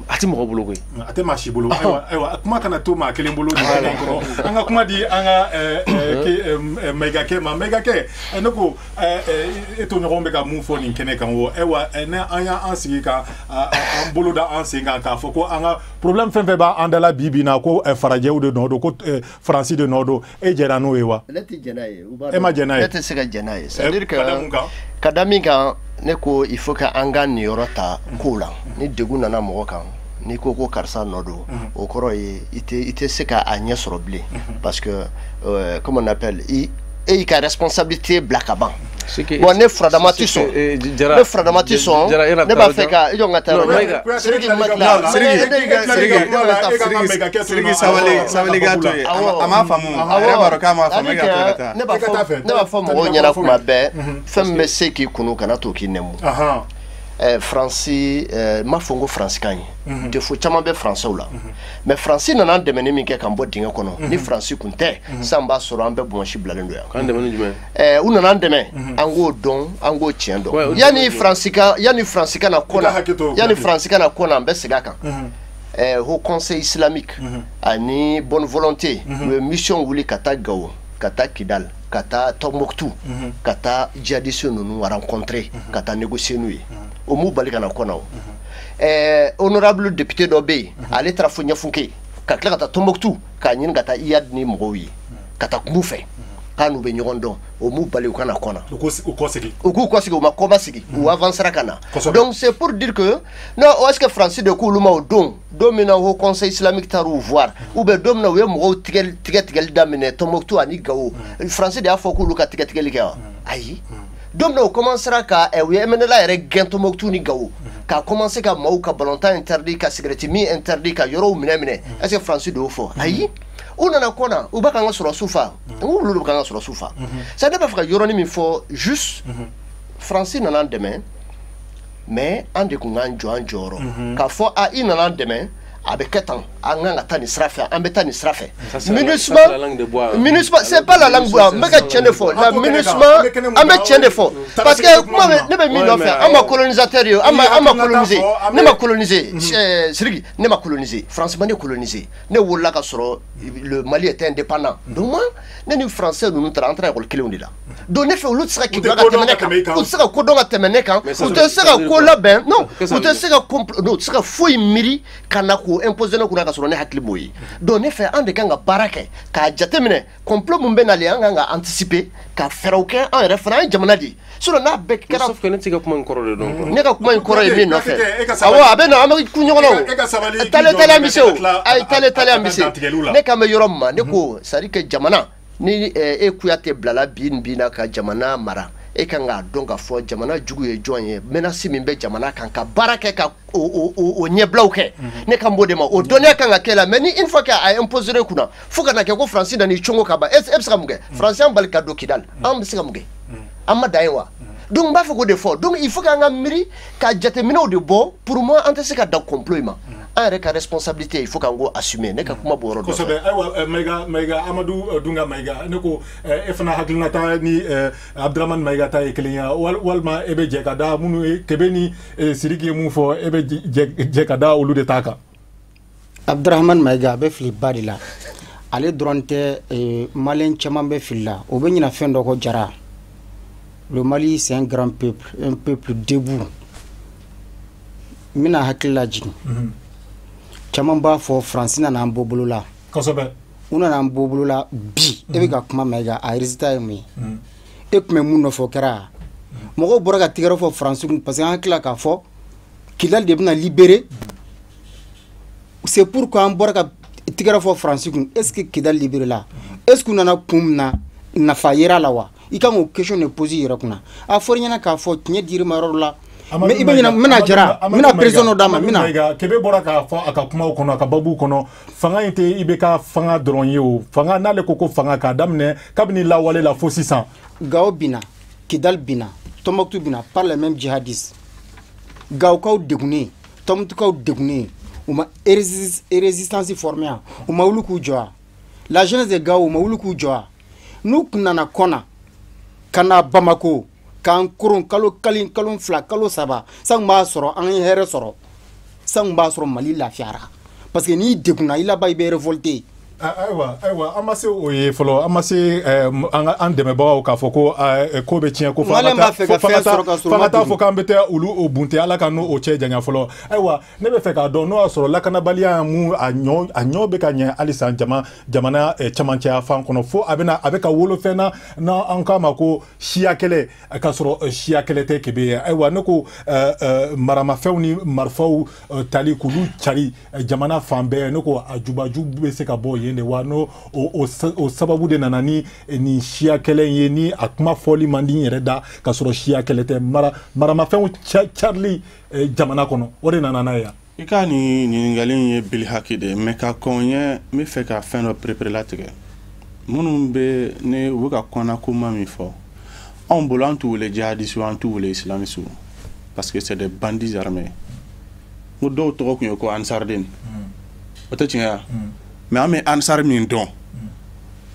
[SPEAKER 3] a tɛ mɔgɔ bolo koyi.
[SPEAKER 1] A tɛ maa si bolo. Ayiwa, ayiwa, kuma kana to maa kelen bolo nin kɛnɛ in kɔnɔ. An ka kuma di an ka Maigakɛ ma. Maigakɛ, ne ko e to ɲɔgɔn bɛ ka mun fɔ nin kɛnɛ kan o? Ayiwa, ne an y'an sigi ka an bolo da an sen kan k'a fɔ ko an ka problème fɛn fɛn b'an da la bi bi in na, ko farajɛw de nɔ don, ko Faransi de nɔ don, e jɛra n'o ye wa?
[SPEAKER 5] Ne tɛ jɛn n'a ye.
[SPEAKER 1] E ma jɛn n'a ye?
[SPEAKER 5] Ne tɛ se ka jɛn n'a ye. C'est à dire que ka da min kan, Ne ko il faut que an ka niyɔrɔ ta kow la. Ni degun nana mɔgɔ kan, n'i ko ko karisa nɔ don, o kɔrɔ ye i tɛ se ka a ɲɛ sɔrɔ bilen, parce que comment on appelle, i e y'i ka responsabilité bila ka ban. Bon, ne furadama tɛ sɔn, ne furadama tɛ sɔn. Ne b'a fɛ ka i jɔ n ka taa yɔrɔ. Sidiki ma tila.
[SPEAKER 2] Sidiki, sabali, sabali k'a to yen. A m'a faamu, a yɛrɛ b'a dɔn k'a m'a faamu. E ka to ka taa.
[SPEAKER 5] Ne b'a fɔ mɔgɔw ɲɛna kuma bɛɛ, fɛn min bɛ se k'i kunu, kana to k'i nɛmu. Faransi, n m'a fɔ n ko Faransi ka ɲi, défaut caman bɛ Faransɛw la, mais Faransi nana an dɛmɛ ni min kɛ k'an bɔ dingɛ kɔnɔ, ni Faransi kun tɛ sisan, b'a sɔrɔ an bɛɛ bɔnsi bilalen don yan.
[SPEAKER 3] K'an dɛmɛ ni jumɛn?
[SPEAKER 5] U nana an dɛmɛ, an k'o dɔn, an k'o tiɲɛ dɔn. Yanni Faransi ka na ko na, yanni Faransi ka na ko na, an bɛ segin a kan. Haut Conseil islamique ani bonne volonté, u ye mission wuli ka taa Gawo, ka taa Kidal, ka taa Tombouctou, ka taa djihadistes ninnu rencontrer, ka taa négocier n'u ye. O m'u bali ka na kɔnɔ. O honorable député dɔ bɛ yen, ale taara fo Ɲɛfunke, ka tila ka taa Tombouctou, k'a ɲini ka taa Iyad ni mɔgɔw ye, ka taa kuma u fɛ k'a n'u bɛ ɲɔgɔn dɔn. O m'u bali u ka na kɔnɔ.
[SPEAKER 1] U kɔ segin.
[SPEAKER 5] U k'u kɔ segin, u ma kɔba sigi, u avancera ka na. Donc c'est pour dire que non, est-ce que Faransi de k'olu ma o don, don min na Haut Conseil islamique taar'u voir, ou bien don min na u ye mɔgɔw tigɛ tigɛ tigɛli daminɛ Tombouctou ani Gawo, Faransi de y'a fɔ k'olu ka tigɛ tigɛli kɛ wa? Ayi. Don min na u commencera ka u ye MNLA yɛrɛ gɛn Tombouctou ni Gawo, ka commencer ka maaw ka ballontan interdit, ka cigarette min interdit, ka yɔrɔw minɛ minɛ, est-ce que Faransi de y'o fɔ? Ayi. U nana kɔ na, u bɛ k'an ka sɔrɔsiw fa, n ko olu de bɛ k'an ka sɔrɔsiw fa. Ça, ne b'a fɛ ka yɔrɔnin min fɔ juste, Faransi nana an dɛmɛ, mais an de tun k'an jɔ an jɔyɔrɔ k'a fɔ a i nana an dɛmɛ, a bɛ kɛ tan, an kan ka taa nin sira fɛ, an bɛ taa nin sira fɛ. MINUSMA, MINUSMA, c'est pas la langue bois. N bɛ ka tiɲɛ de fɔ. La MINUSMA, an bɛ tiɲɛ de fɔ, parce que kuma bɛ ne bɛ min nɔfɛ, an ma colonisateur ye, an ma coloniser. Ne ma coloniser, Sidiki, ne ma coloniser. France ma ne coloniser. Ne wolola ka sɔrɔ le Mali était indépendant. Donc moi, ne ni Français ninnu taara, an taara école kelenw de la. Donc ne fɛ, olu tɛ se ka keguya ka tɛmɛ ne kan, u tɛ se ka ko dɔn ka tɛmɛ ne kan, u tɛ se ka ko labɛn, non, u tɛ se ka non, u tɛ se ka foyi miiri ka na k'o imposer ne kunna ka sɔrɔ ne hakili m'o ye. Donc ne fɛ, an de kan ka baara kɛ k'a jateminɛ complot mun bɛ nalen, an kan ka anticiper, ka fɛɛrɛw kɛ. An yɛrɛ fana, an ye jamana de ye, sinon n'a bɛɛ kɛra.
[SPEAKER 3] Sauf que ne t'i ka kuma in kɔrɔ de dɔn quoi.
[SPEAKER 5] Ne ka kuma in kɔrɔ ye min nɔfɛ, awɔ, a bɛ na, an bɛ kun ɲɔgɔn na. O tale tale, an bɛ se o, ayi, tale tale, an bɛ se. Ne kan bɛ yɔrɔ min ma, ne ko c'est à dire que jamana ni e Kuyate bilala bi bi na ka jamana mara, e kan k'a dɔn k'a fɔ jamana jugu ye jɔn ye, menace min bɛ jamana kan, ka baara kɛ ka o ɲɛbilaw kɛ. Ne kan b'o de ma, o dɔnniya kan ka kɛ la. Mais ni une fois que a imposer kunna, fo ka na kɛ ko Faransi nan'i cogo ka ban, e bɛ se ka mun kɛ? Faransi y'an bali ka don Kidali, an bɛ se ka mun kɛ? An ma dan ye wa? Donc n b'a fɛ k'o de fɔ. Donc il faut k'an ka miiri ka jateminɛw de bɔ. Pour moi, an tɛ se ka dan complot in ma. An yɛrɛ ka responsabilité, il faut k'an k'o assumer. Ne ka kuma b'o yɔrɔ dɔ fɛ.
[SPEAKER 1] Kosɛbɛ. Ayiwa, Mayiga, Mayiga Amadu Dunga Mayiga, ne ko e fana hakilinata ni Abdramane Mayiga ta ye kelen ye, walima e bɛ jɛ ka da minnu ye, Kebe ni Sidiki ye mun fɔ, e bɛ jɛ ka da olu de ta kan?
[SPEAKER 4] Abdramane Mayiga, a bɛ fili ba de la. Ale dɔrɔn tɛ, Malien caman bɛ fili la, o bɛ ɲina fɛn dɔ kɔ. Jara, le Mali, c'est un grand peuple, un peuple debout. N bɛna hakili lajigin. Caman b'a fɔ Faransi nana an bɔ bolo la. U nana an bɔ bolo la bi. E bɛ ka kuma Mayiga, a résultat ye mun ye? E tun bɛ mun nɔfɛ? O kɛra mɔgɔw bɔra ka tigɛrɛ fɔ Faransi kun, parce que an hakili la k'a fɔ Kidali de bɛna libérer. C'est pourquoi an bɔra ka tigɛrɛ fɔ Faransi kun. Est ce que Kidali libéré la? Est ce que u nana kun min na, nafa yera la wa? I kan k'o question de poser i yɛrɛ kunna. A fɔra i ɲɛna k'a fɔ tiɲɛ dir'i ma yɔrɔ dɔ la, mais i bɛ ɲina. N bɛna Jara, n bɛna président dɔ d'a ma, n bɛna.
[SPEAKER 1] Kebe bɔra k'a fɔ a ka kumaw kɔnɔ, a ka babuw kɔnɔ, fanga in tɛ IBK fanga dɔrɔn ye. O fanga n'ale ko fanga k'a daminɛ kabini lawale la fo sisan.
[SPEAKER 4] Gao binna, Kidal binna, Tombouctou binna par les mêmes djihadistes. Gaokaw degunnen, Tombouctoukaw degunnen, u ma résistance formée yan, u ma wuli k'u jɔ wa? La jeunesse de Gao, u ma wuli k'u jɔ wa? N'u kun nana kɔna ka na Bamako k'an koron kalo kelen, kalo 2, kalo 3, san b'a sɔrɔ an ye hɛrɛ sɔrɔ, san b'a sɔrɔ Mali lafiyara, parce que n'i degunna, i laban i bɛ révolter.
[SPEAKER 1] Ayiwa an ma se o ye fɔlɔ, an ma se an dɛmɛbagaw k'a fɔ ko ko bɛ tiɲɛ, ko fo ka taa fɔ k'an bɛ taa olu o bunte, Ala ka n'o cɛ janya fɔlɔ. Ayiwa, ne bɛ fɛ k'a dɔn n'o y'a sɔrɔ lakanabaliya mun a ɲɔ bɛ ka ɲɛ halisa jamana cɛmancɛya fan kɔnɔ, fo a bɛna a bɛ ka wolo fɛn na n'an k'a ma ko siya kɛlɛ, k'a sɔrɔ siya kɛlɛ tɛ Kebe ye. Ayiwa, ne ko maramafɛnw ni marifaw tali k'olu cari jamana fan bɛɛ, ne ko a jubaju bɛ se ka bɔ yen de wa? N'o o sababu de nana ni nin siya kɛlɛ in ye, ni a kuma fɔli man di n yɛrɛ da k'a sɔrɔ siya kɛlɛ tɛ, maramafɛnw carili jamana kɔnɔ, o de nana n'a ye yan.
[SPEAKER 2] I ka nin ɲininkali in ye bili haki de ye, mais ka kɔn ɲɛ, n bɛ fɛ ka fɛn dɔ pereperelatigɛ. Minnu bɛ ne u bɛ ka kɔnna kuma min fɔ, anw bolo an t'u wele jihadiste, an t'u wele islamiste, parce que c'est des bandits armés. N ko dɔw tɔgɔ tun ye ko Ansarden, o tɛ tiɲɛ ye wa? Mais an bɛ Ansar min dɔn,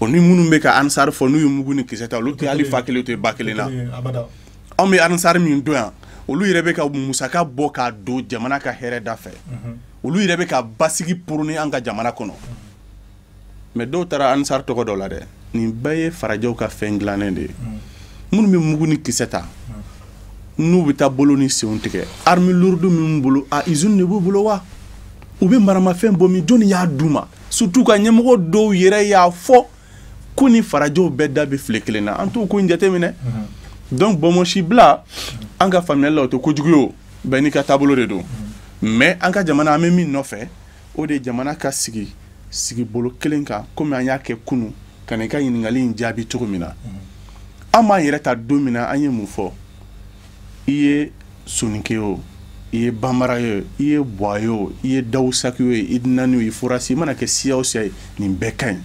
[SPEAKER 2] o ni minnu bɛ ka Ansar fɔ n'u ye mugu ni kisɛ ta, olu tɛ hali fa kelen, u tɛ ba kelen na. Anw bɛ Ansar min dɔn yan, olu yɛrɛ bɛ ka musaka bɔ k'a don jamana ka hɛrɛ da fɛ, olu yɛrɛ bɛ ka basigi prôner an ka jamana kɔnɔ. Mais dɔw taara Ansar tɔgɔ dɔ la dɛ, nin bɛɛ ye farajɛw ka fɛn dilannen de ye. Minnu bɛ mugu ni kisɛ ta, n'u bɛ taa bolo ni senw tigɛ, arme lourde min bolo, a usine de b'u bolo wa? U bɛ maramafɛn bɔ min, jɔnni y'a d'u ma? Surtout ka ɲɛmɔgɔ dɔw yɛrɛ y'a fɔ ko ni farajɛw bɛɛ da bɛ file kelen na, an t'o ko in jateminɛ. Donc bɔnbɔnsi bila an ka faamuyali la, o tɛ kojugu ye, o bɛɛ n'i ka taabolo de don. Mais an ka jamana, an bɛ min nɔfɛ, o de ye jamana ka sigi sigibolo kelen kan, komi an y'a kɛ kunun ka na i ka ɲininkali in jaabi cogo min na. An b'an yɛrɛ ta don min na, an ye mun fɔ? I ye soninke o, i ye bambara ye o, i ye buwa ye o, i ye dawusaki ye o, i nani o, i forasi, i mana kɛ siya o siya ye, nin bɛɛ ka ɲi.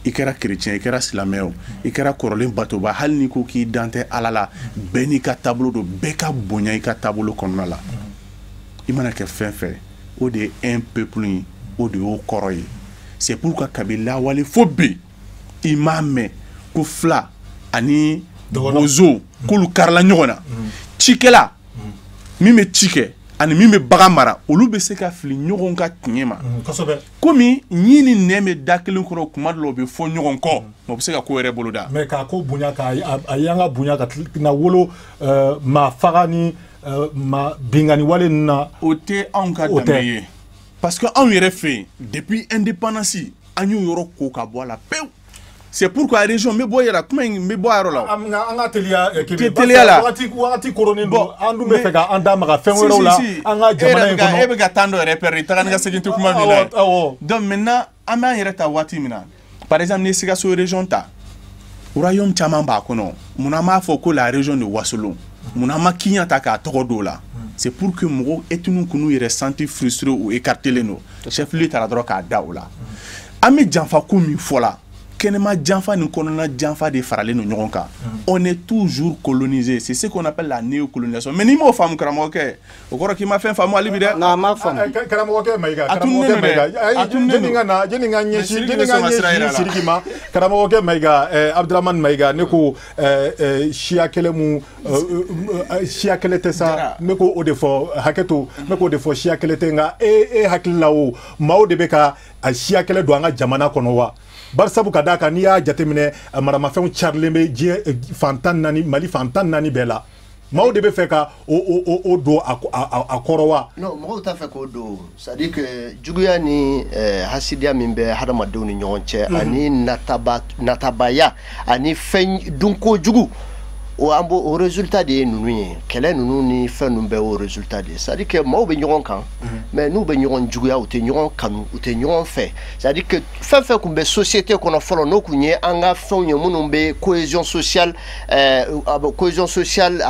[SPEAKER 2] I kɛra chrétien, i kɛra silamɛ o, i kɛra kɔrɔlen batoba, hali n'i ko k'i dan tɛ Ala la, bɛɛ n'i ka taabolo don, bɛɛ ka bonya i ka taabolo kɔnɔna la. I mana kɛ fɛn fɛn, o de ye un peuple ye, o de y'o kɔrɔ ye. C'est pourquoi kabi lawale fo bi, i m'a mɛn ko fila ani bozo k'olu karila ɲɔgɔn na. Cikɛla min bɛ ci kɛ ani min bɛ bagan mara, olu bɛ se ka fili ɲɔgɔn ka tiɲɛ ma. Komi ɲi ni nɛn bɛ da kelen kɔrɔ, kuma dɔ la u bɛ fɔ ɲɔgɔn kɔ, mais u bɛ se ka ko wɛrɛ boloda.
[SPEAKER 1] Mais k'a ko bonya, k'a a y'an ka bonya ka na wolo maa faga ni maa binkani wale ninnu na,
[SPEAKER 2] o tɛ anw ka danbe ye. Parce que anw yɛrɛ fɛ yen, depuis indépendance, an y'o yɔrɔ ko ka bɔ a la pewu. C'est pourquoi région n bɛ bɔ yɛrɛ kuma in, n bɛ bɔ a yɔrɔ la.
[SPEAKER 1] An ka teliya Kebe, teliya la, wagati koronnen don, an dun bɛ fɛ k'an da maga fɛn wɛrɛw la an ka jamana in kɔnɔ.
[SPEAKER 2] E bɛ ka temps dɔ yɛrɛ perdre, taga ni ka segin tɛ kuma min na. Donc maintenant an b'an yɛrɛ ta waati min na, par exemple n'i ye Sikaso région ta, royaume caman b'a kɔnɔ. Munna an b'a fɔ ko la région de Wasolo? Munna an ma Kiɲan ta k'a tɔgɔ d'o la? C'est pour que mɔgɔw ethnie k'u yɛrɛ sentir frustré ou écarté len don. Chef lieu taara dɔrɔn k'a da o la. An bɛ janfa ko min fɔ la, kɛnɛma janfa ni kɔnɔna janfa de faralen don ɲɔgɔn kan. On est toujours colonisé, c'est ce qu'on appelle la néocolonisation. Mais n'i m'o faamu karamɔgɔkɛ, o kɔrɔ k'i ma fɛn faamu hali bi dɛ.
[SPEAKER 4] Non, a ma faamu.
[SPEAKER 1] Karamɔgɔkɛ Mayiga, karamɔgɔkɛ Mayiga, jeni ka na, jeni ka ɲɛsin, jeni ka ɲɛsin Sidiki ma. Karamɔgɔkɛ Mayiga, Abdramane Mayiga, ne ko siya kɛlɛ mun, siya kɛlɛ tɛ sa, ne ko o de fɔ, hakɛ to, ne k'o de fɔ, siya kɛlɛ tɛ, nka e hakili la o, maaw de bɛ ka siya kɛlɛ don an ka jamana kɔnɔ wa? Bari sabu ka d'a kan, n'i y'a jateminɛ, maramafɛnw carilen bɛ diɲɛ fan 14, Mali fan 14 bɛɛ la. Maaw de bɛ fɛ ka o don a kɔrɔ wa?
[SPEAKER 5] Non, mɔgɔw t'a fɛ k'o don. C'est à dire que juguya ni hasidiya min bɛ hadamadenw ni ɲɔgɔn cɛ, ani natabaya, ani fɛn dunko jugu, o an b'o o résultat de ye ninnu ye. Kɛlɛ ninnu ni fɛn ninnu bɛɛ y'o résultat de ye. C'est à dire que maaw bɛ ɲɔgɔn kan, mais n'u bɛ ɲɔgɔn juguya, u tɛ ɲɔgɔn kanu, u tɛ ɲɔgɔn fɛ. C'est à dire que fɛn fɛn tun bɛ société kɔnɔ fɔlɔ, n'o tun ye an ka fɛnw ye minnu bɛ cohésion sociale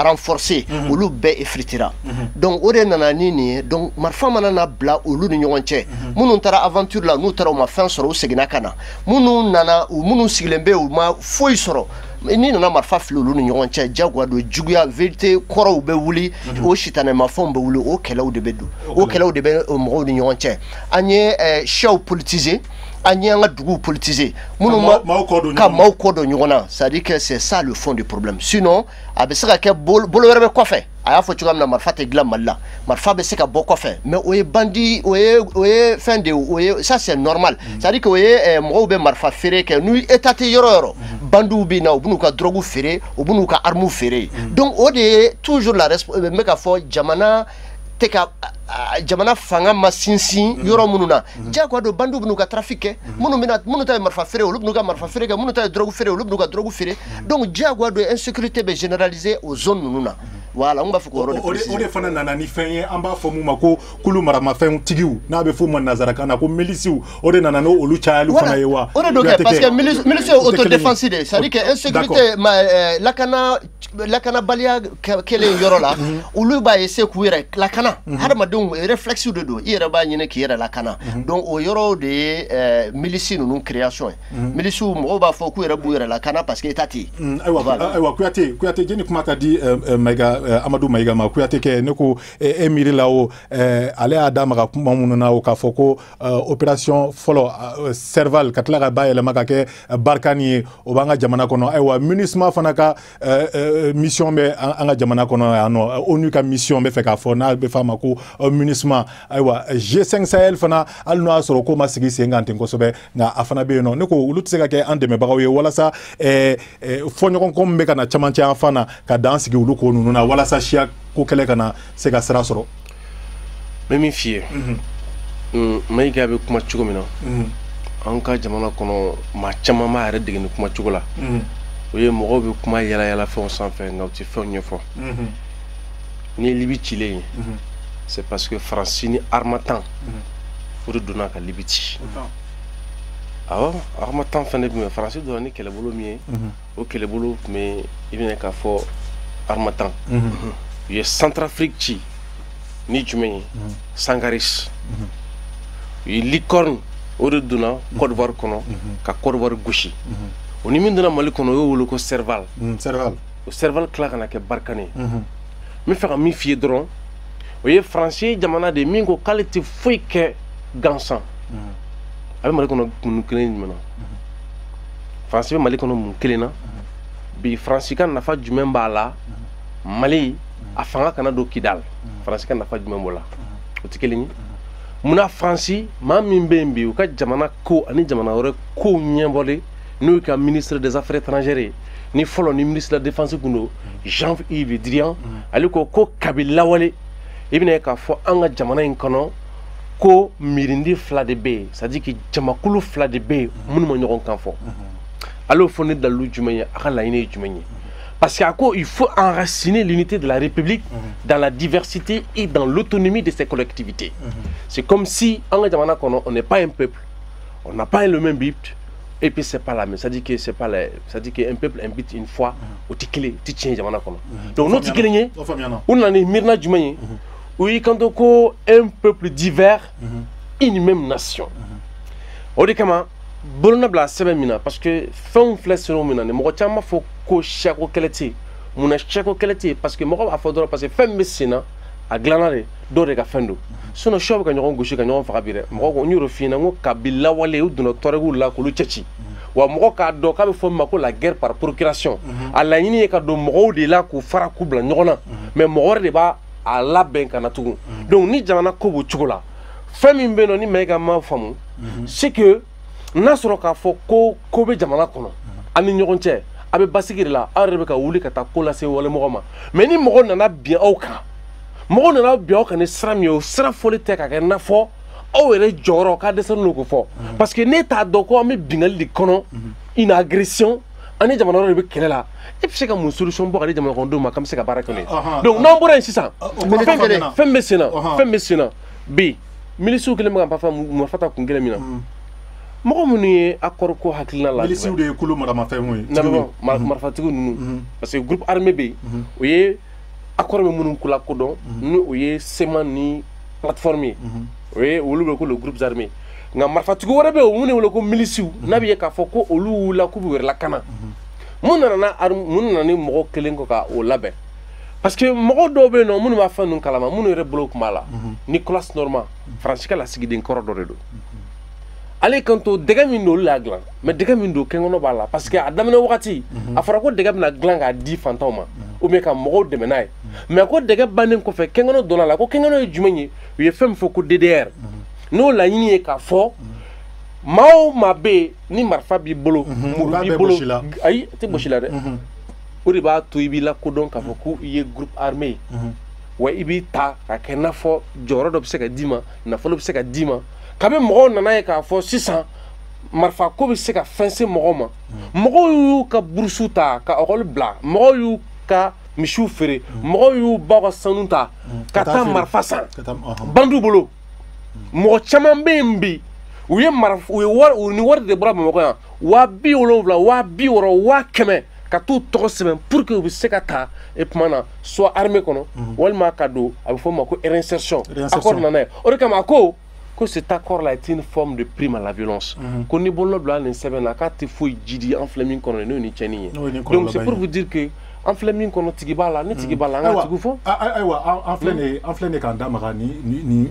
[SPEAKER 5] renforcée, olu bɛɛ effritera. Donc o de nana ni nin ye. Donc marifa mana na bila olu ni ɲɔgɔn cɛ, minnu taara aventure la, n'u taara u ma fɛn sɔrɔ, u seginna ka na. Minnu nana, minnu sigilen bɛ yen, u ma foyi sɔrɔ. N'i nana marifa fili olu ni ɲɔgɔn cɛ, jagoya don, juguya vérité kɔrɔw bɛ wuli, o sitanɛmafɛnw bɛ wuli, o kɛlɛw de bɛ don, o kɛlɛw de bɛ mɔgɔw ni ɲɔgɔn cɛ. An ye siyaw politiser, an ye an ka duguw politiser, minnu ma ka maaw kɔ don ɲɔgɔn na. C'est à dire que c'est ça le fond du problème. Sinon a bɛ se ka kɛ bolo wɛrɛ bɛ kɔfɛ, A y'a fɔ cogoya min na, marifa tɛ dilan Mali la, marifa bɛ se ka bɔ kɔfɛ, mais o ye bandit, o ye fɛn de ye, o ye, ça c'est normal. C'est à dire que o ye mɔgɔw bɛ marifa feere kɛ, n'u état tɛ yɔrɔ o yɔrɔ, bandiw bɛ na, u bɛ n'u ka drogue feere, u bɛ n'u ka armes feere. Donc o de ye toujours la, n bɛ k'a fɔ jamana tɛ ka, jamana fanga ma sinsin yɔrɔ minnu na, diyagoya don, bandiw bɛ n'u ka trafic kɛ. Minnu bɛna, minnu ta ye marifa feere, olu bɛ n'u ka marifa feere kɛ, minnu ta ye drogue feere, olu bɛ n'u ka drogue feere. Donc diyagoya don, insécurité bɛ généraliser o zone ninnu na. Voilà, n b'a fɛ k'o yɔrɔ de préciser.
[SPEAKER 1] O de fana nana ni fɛn ye, an b'a fɔ mun ma ko kulu maramafɛntigiw, n'a bɛ f'o ma nanzarakan na ko milisiw, o de nana n'olu cayali fana ye wa?
[SPEAKER 5] O de don kɛ, parce que milice ye autodéfense de ye, c'est à dire que insécurité ma lakana, lakanabaliya kɛlen yɔrɔ la, olu b'a essayer k'u yɛrɛ lakana. Hadamadenw réflexe de don, i yɛrɛ b'a ɲini k'i yɛrɛ lakana. Donc o yɔrɔ de ye milice ninnu création ye. Milisiw, mɔgɔw b'a fɔ k'u yɛrɛ b'u yɛrɛ lakana parce que état tɛ
[SPEAKER 1] yen. Ayiwa, Kuyate, jɛni kuma ka di Mayiga, Amadu Mayiga ma. Kuyate kɛ, ne ko e miiri la o, ale y'a da maga kuma minnu na o, k'a fɔ ko opération fɔlɔ Serval ka tila ka bayɛlɛma ka kɛ Barkhane ye, o b'an ka jamana kɔnɔ. Ayiwa, MINUSMA fana ka mission bɛ an ka jamana kɔnɔ yan nɔ, ONU ka mission bɛ fɛ k'a fɔ n'a bɛ f'a ma ko MINUSMA. Ayiwa, G5 Sahel fana, hali n'o y'a sɔrɔ ko ma sigi sen kan ten kosɛbɛ, nka a fana bɛ yen nɔ. Ne ko olu tɛ se ka kɛ an dɛmɛbagaw ye walasa fɔɲɔgɔnkɔ min bɛ ka na camancɛ yan fan na, ka dan sigi olu ko ninnu na, walasa siya ko kɛlɛ kana se ka sira sɔrɔ?
[SPEAKER 3] N bɛ min f'i ye, Mayiga bɛ kuma cogo min na, an ka jamana kɔnɔ, maa caman b'a yɛrɛ dege nin kuma cogo la. O ye mɔgɔw bɛ kuma yala yala fɛnw sanfɛ, nka u tɛ fɛnw ɲɛfɔ. Ni ye Libi cilen ye, c'est parce que Faransi ni Harmattan o de donna ka Libi ci. Awɔ, Harmattan fɛnɛ tun bɛ, Faransi donna ni kɛlɛbolo min ye, o kɛlɛbolo tun bɛ, i bɛna k'a fɔ Harmattan. U ye Centrafrique ci ni jumɛn ye? Sangaris. U ye Licorne, o de donna Côte d'Ivoire kɔnɔ ka Côte d'Ivoire gosi. O ni min donna Mali kɔnɔ, o y'o wele ko Serval.
[SPEAKER 1] Serval.
[SPEAKER 3] O Serval tila ka na kɛ Barkhane ye. N bɛ fɛ ka min f'i ye dɔrɔn, o ye Faransi ye jamana de ye min ko k'ale tɛ foyi kɛ gansan. A bɛ Mali kɔnɔ kun kelen jumɛn na? Faransi bɛ Mali kɔnɔ mun kelen na bi? Faransi ka nafa jumɛn b'a la Mali a fanga kana don Kidal? Faransi ka nafa jumɛn b'o la? O tɛ kelen ye. Munna Faransi, maa min bɛ yen bi, u ka jamana ko ani jamana wɛrɛ kow ɲɛbɔlen, n'o y'u ka ministre des Affaires étrangères ye, ni fɔlɔ ni ministre de la Défense kun don, Jean-Yves Le Drian, ale ko ko kabi lawale, i bɛna ye k'a fɔ an ka jamana in kɔnɔ ko miirindi fila de bɛ yen, c'est à dire que jamakulu fila de bɛ yen minnu ma ɲɔgɔn kan fɔ. Ale y'o fɔ ni dalilu jumɛn ye? A ka laɲini ye jumɛn ye? Parce que il faut enraciner l'unité de la République dans la diversité et dans l'autonomie de ses collectivités. C'est comme si, on n'est pas un peuple, on n'a pas le même but, et puis c'est pas la même. C'est-à-dire que c'est pas la, c'est-à-dire qu'un peuple habite une fois, o tɛ kelen, tɛ tiɲɛ jamana kɔnɔ. Donc n'o tɛ kelen ye, u nana ni miirina jumɛn ye? U y'i kanto ko un peuple divers, une même nation. O de kama bolona bila sɛbɛn min na, parce que fɛnw filɛ sɛbɛn min na ni mɔgɔ caman b'a fɔ ko siyako kɛlɛ tɛ yen. Munna siyako kɛlɛ tɛ yen? Parce que mɔgɔ b'a fɔ dɔrɔn parce que fɛn min bɛ sen na, a dilanna de, dɔw de ka fɛn don. Sinon siyaw bɛ ka ɲɔgɔn gosi ka ɲɔgɔn faga bi dɛ. Mɔgɔ ko n y'o f'i ɲɛna, n ko kabi lawale u donna tɔrɔgiw la k'olu cɛ ci. Wa mɔgɔ k'a dɔn k'a bɛ fɔ min ma ko la guerre par procuration, a laɲini ye ka don mɔgɔw de la k'u fara k'u bila ɲɔgɔn na, mais mɔgɔ wɛrɛ de b'a a labɛn ka na tugun. Donc ni jamana ko b'o cogo la, fɛn min bɛ yen nɔ ni Mayiga ma faamu, c'est que n'a sɔrɔ k'a fɔ ko ko bɛ jamana kɔnɔ, an ni ɲɔgɔn cɛ, a bɛ basigi de la, aw yɛrɛ bɛ ka wuli ka taa ko lase walemɔgɔ ma. Mais ni mɔgɔ nana bin aw kan, mɔgɔ nana bin aw kan ni sira min ye, o sira fɔli tɛ ka kɛ n'a fɔ aw yɛrɛ jɔyɔrɔ k'a dɛsɛlen don k'o fɔ, parce que ne t'a dɔn ko an bɛ bingali de kɔnɔ, une agression, an ni jamana wɛrɛ de bɛ kɛlɛ la. E bɛ se ka mun solution bɔ ka di jamana kɔnɔdenw ma k'an bɛ se ka baara kɛ n'o ye? Donc n'an bɔra yen sisan, fɛn bɛ sen na, fɛn bɛ sen na bi, milisiw kɛlen bɛ ka marifa ta kun kelen min na, mɔgɔ minnu ye accord ko hakilina la,
[SPEAKER 1] milisiw de ye kulu maramafɛnw ye,
[SPEAKER 3] marifatigiw ninnu, parce que groupe armé bɛ yen, o ye accord bɛ minnu ko lakodɔn, ni o ye CMA ni plateforme ye, o ye olu bɛ ko le groupe armé. Nka marifatigi wɛrɛ bɛ yen, minnu wele ko milisiw, n'a bɛ ye k'a fɔ ko olu wulila k'u b'u yɛrɛ lakana. Mun nana, mun nana ni mɔgɔ kelen kɔ ka o labɛn? Parce que mɔgɔ dɔw bɛ yen nɔ minnu b'a fɛn ninnu kalama, minnu yɛrɛ bolo tun b'a la, Nicolas Normand, Faransi ka lasigiden kɔrɔ dɔ de don. Ale kan to dɛgɛ min don, olu y'a dilan, mais dɛgɛ min don, kɛnkɔnɔ b'a la, parce que a daminɛ wagati, a fɔra ko dɛgɛ bɛna dilan k'a di fantanw ma ou bien ka mɔgɔw dɛmɛ n'a ye. Mais ko dɛgɛ bannen kɔfɛ kɛnkɛnɛ donna la, ko kɛnkɛnɛ ye jumɛn ye? U ye fɛn min fɔ ko DDR, n'o laɲini ye k'a fɔ maa o maa bɛ yen ni marifa b'i bolo, muru b'i bolo, ayi a tɛ gosi la dɛ, o de b'a to i b'i lakodɔn k'a fɔ ko i ye groupe armé ye, wa i b'i ta ka kɛ n'a fɔ jɔyɔrɔ dɔ bɛ se ka d'i ma, nafolo bɛ se ka d'i ma. Kabi mɔgɔw nana ye k'a fɔ sisan marifa ko bɛ se ka fɛn se mɔgɔw ma, mɔgɔw y'u ka burusu ta ka ɔkɔli bila, mɔgɔw y'u ka misiw feere, mɔgɔw y'u baw ka sanu ta ka taa marifa san bandiw bolo. Mɔgɔ caman bɛ yen bi, u ye marifa, u ye wari, u ni wari de bɔra Bamakɔ yan, 70,000, 60,000, 100,000 ka t'u tɔgɔ sɛbɛn pour que u bɛ se ka ta e kuma na soit armée kɔnɔ walima ka don, a bɛ fɔ o ma ko réinsertion. Accord nana ye o de kama, a ko cet accord là est une forme de prime à la violence. Ko ni bolo bila nin sɛbɛn na, k'a tɛ foyi jidi an filɛ min kɔnɔ, n'o ye ni tiɲɛni ye. Donc c'est pour vous dire que an filɛ min kɔnɔ, tigi b'a la, ni tigi b'a la, an ka tigiw fɔ.
[SPEAKER 1] Ayiwa, an filɛ nin k'an da maga ni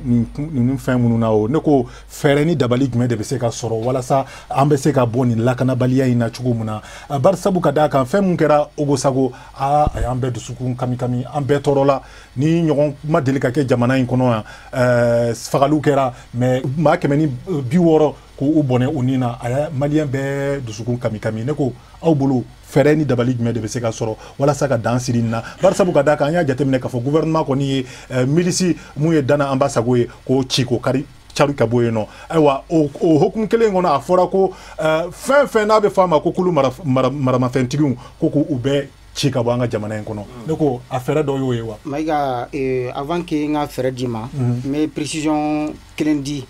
[SPEAKER 1] fɛn minnu na, o ne ko fɛɛrɛ ni dabali jumɛn de bɛ se ka sɔrɔ walasa an bɛ se ka bɔ nin lakanabaliya in na cogo min na? Bari sabu ka d'a kan, fɛn mun kɛra Ogosago, a y'an bɛɛ dusukun kami kami, an bɛɛ tɔɔrɔ la. Ni ɲɔgɔn ma deli ka kɛ jamana in kɔnɔ yan, fagaliw kɛra, mais maa 160 k'u bɔnɛ u ni na, a ye maliyɛn bɛɛ dusukun kami kami. Ne ko aw bolo fɛɛrɛ ni dabali jumɛn de bɛ se ka sɔrɔ walasa ka dan siri nin na? Bari sabu ka d'a kan, an y'a jateminɛ k'a fɔ gouvernement kɔni ye milisi mun ye Dana Ambasago ye k'o ci k'o kari cari ka bɔ yen nɔ. Ayiwa, o hokumu kelen kɔnɔ, a fɔra ko fɛn fɛn n'a bɛ fɔ a ma ko kulu maramafɛntigiw, ko k'u bɛɛ ci ka bɔ an ka jamana in kɔnɔ. Ne ko a fɛɛrɛ dɔ y'o ye wa?
[SPEAKER 4] Mayiga, avant que n ka fɛɛrɛ d'i ma, n bɛ précision kelen di.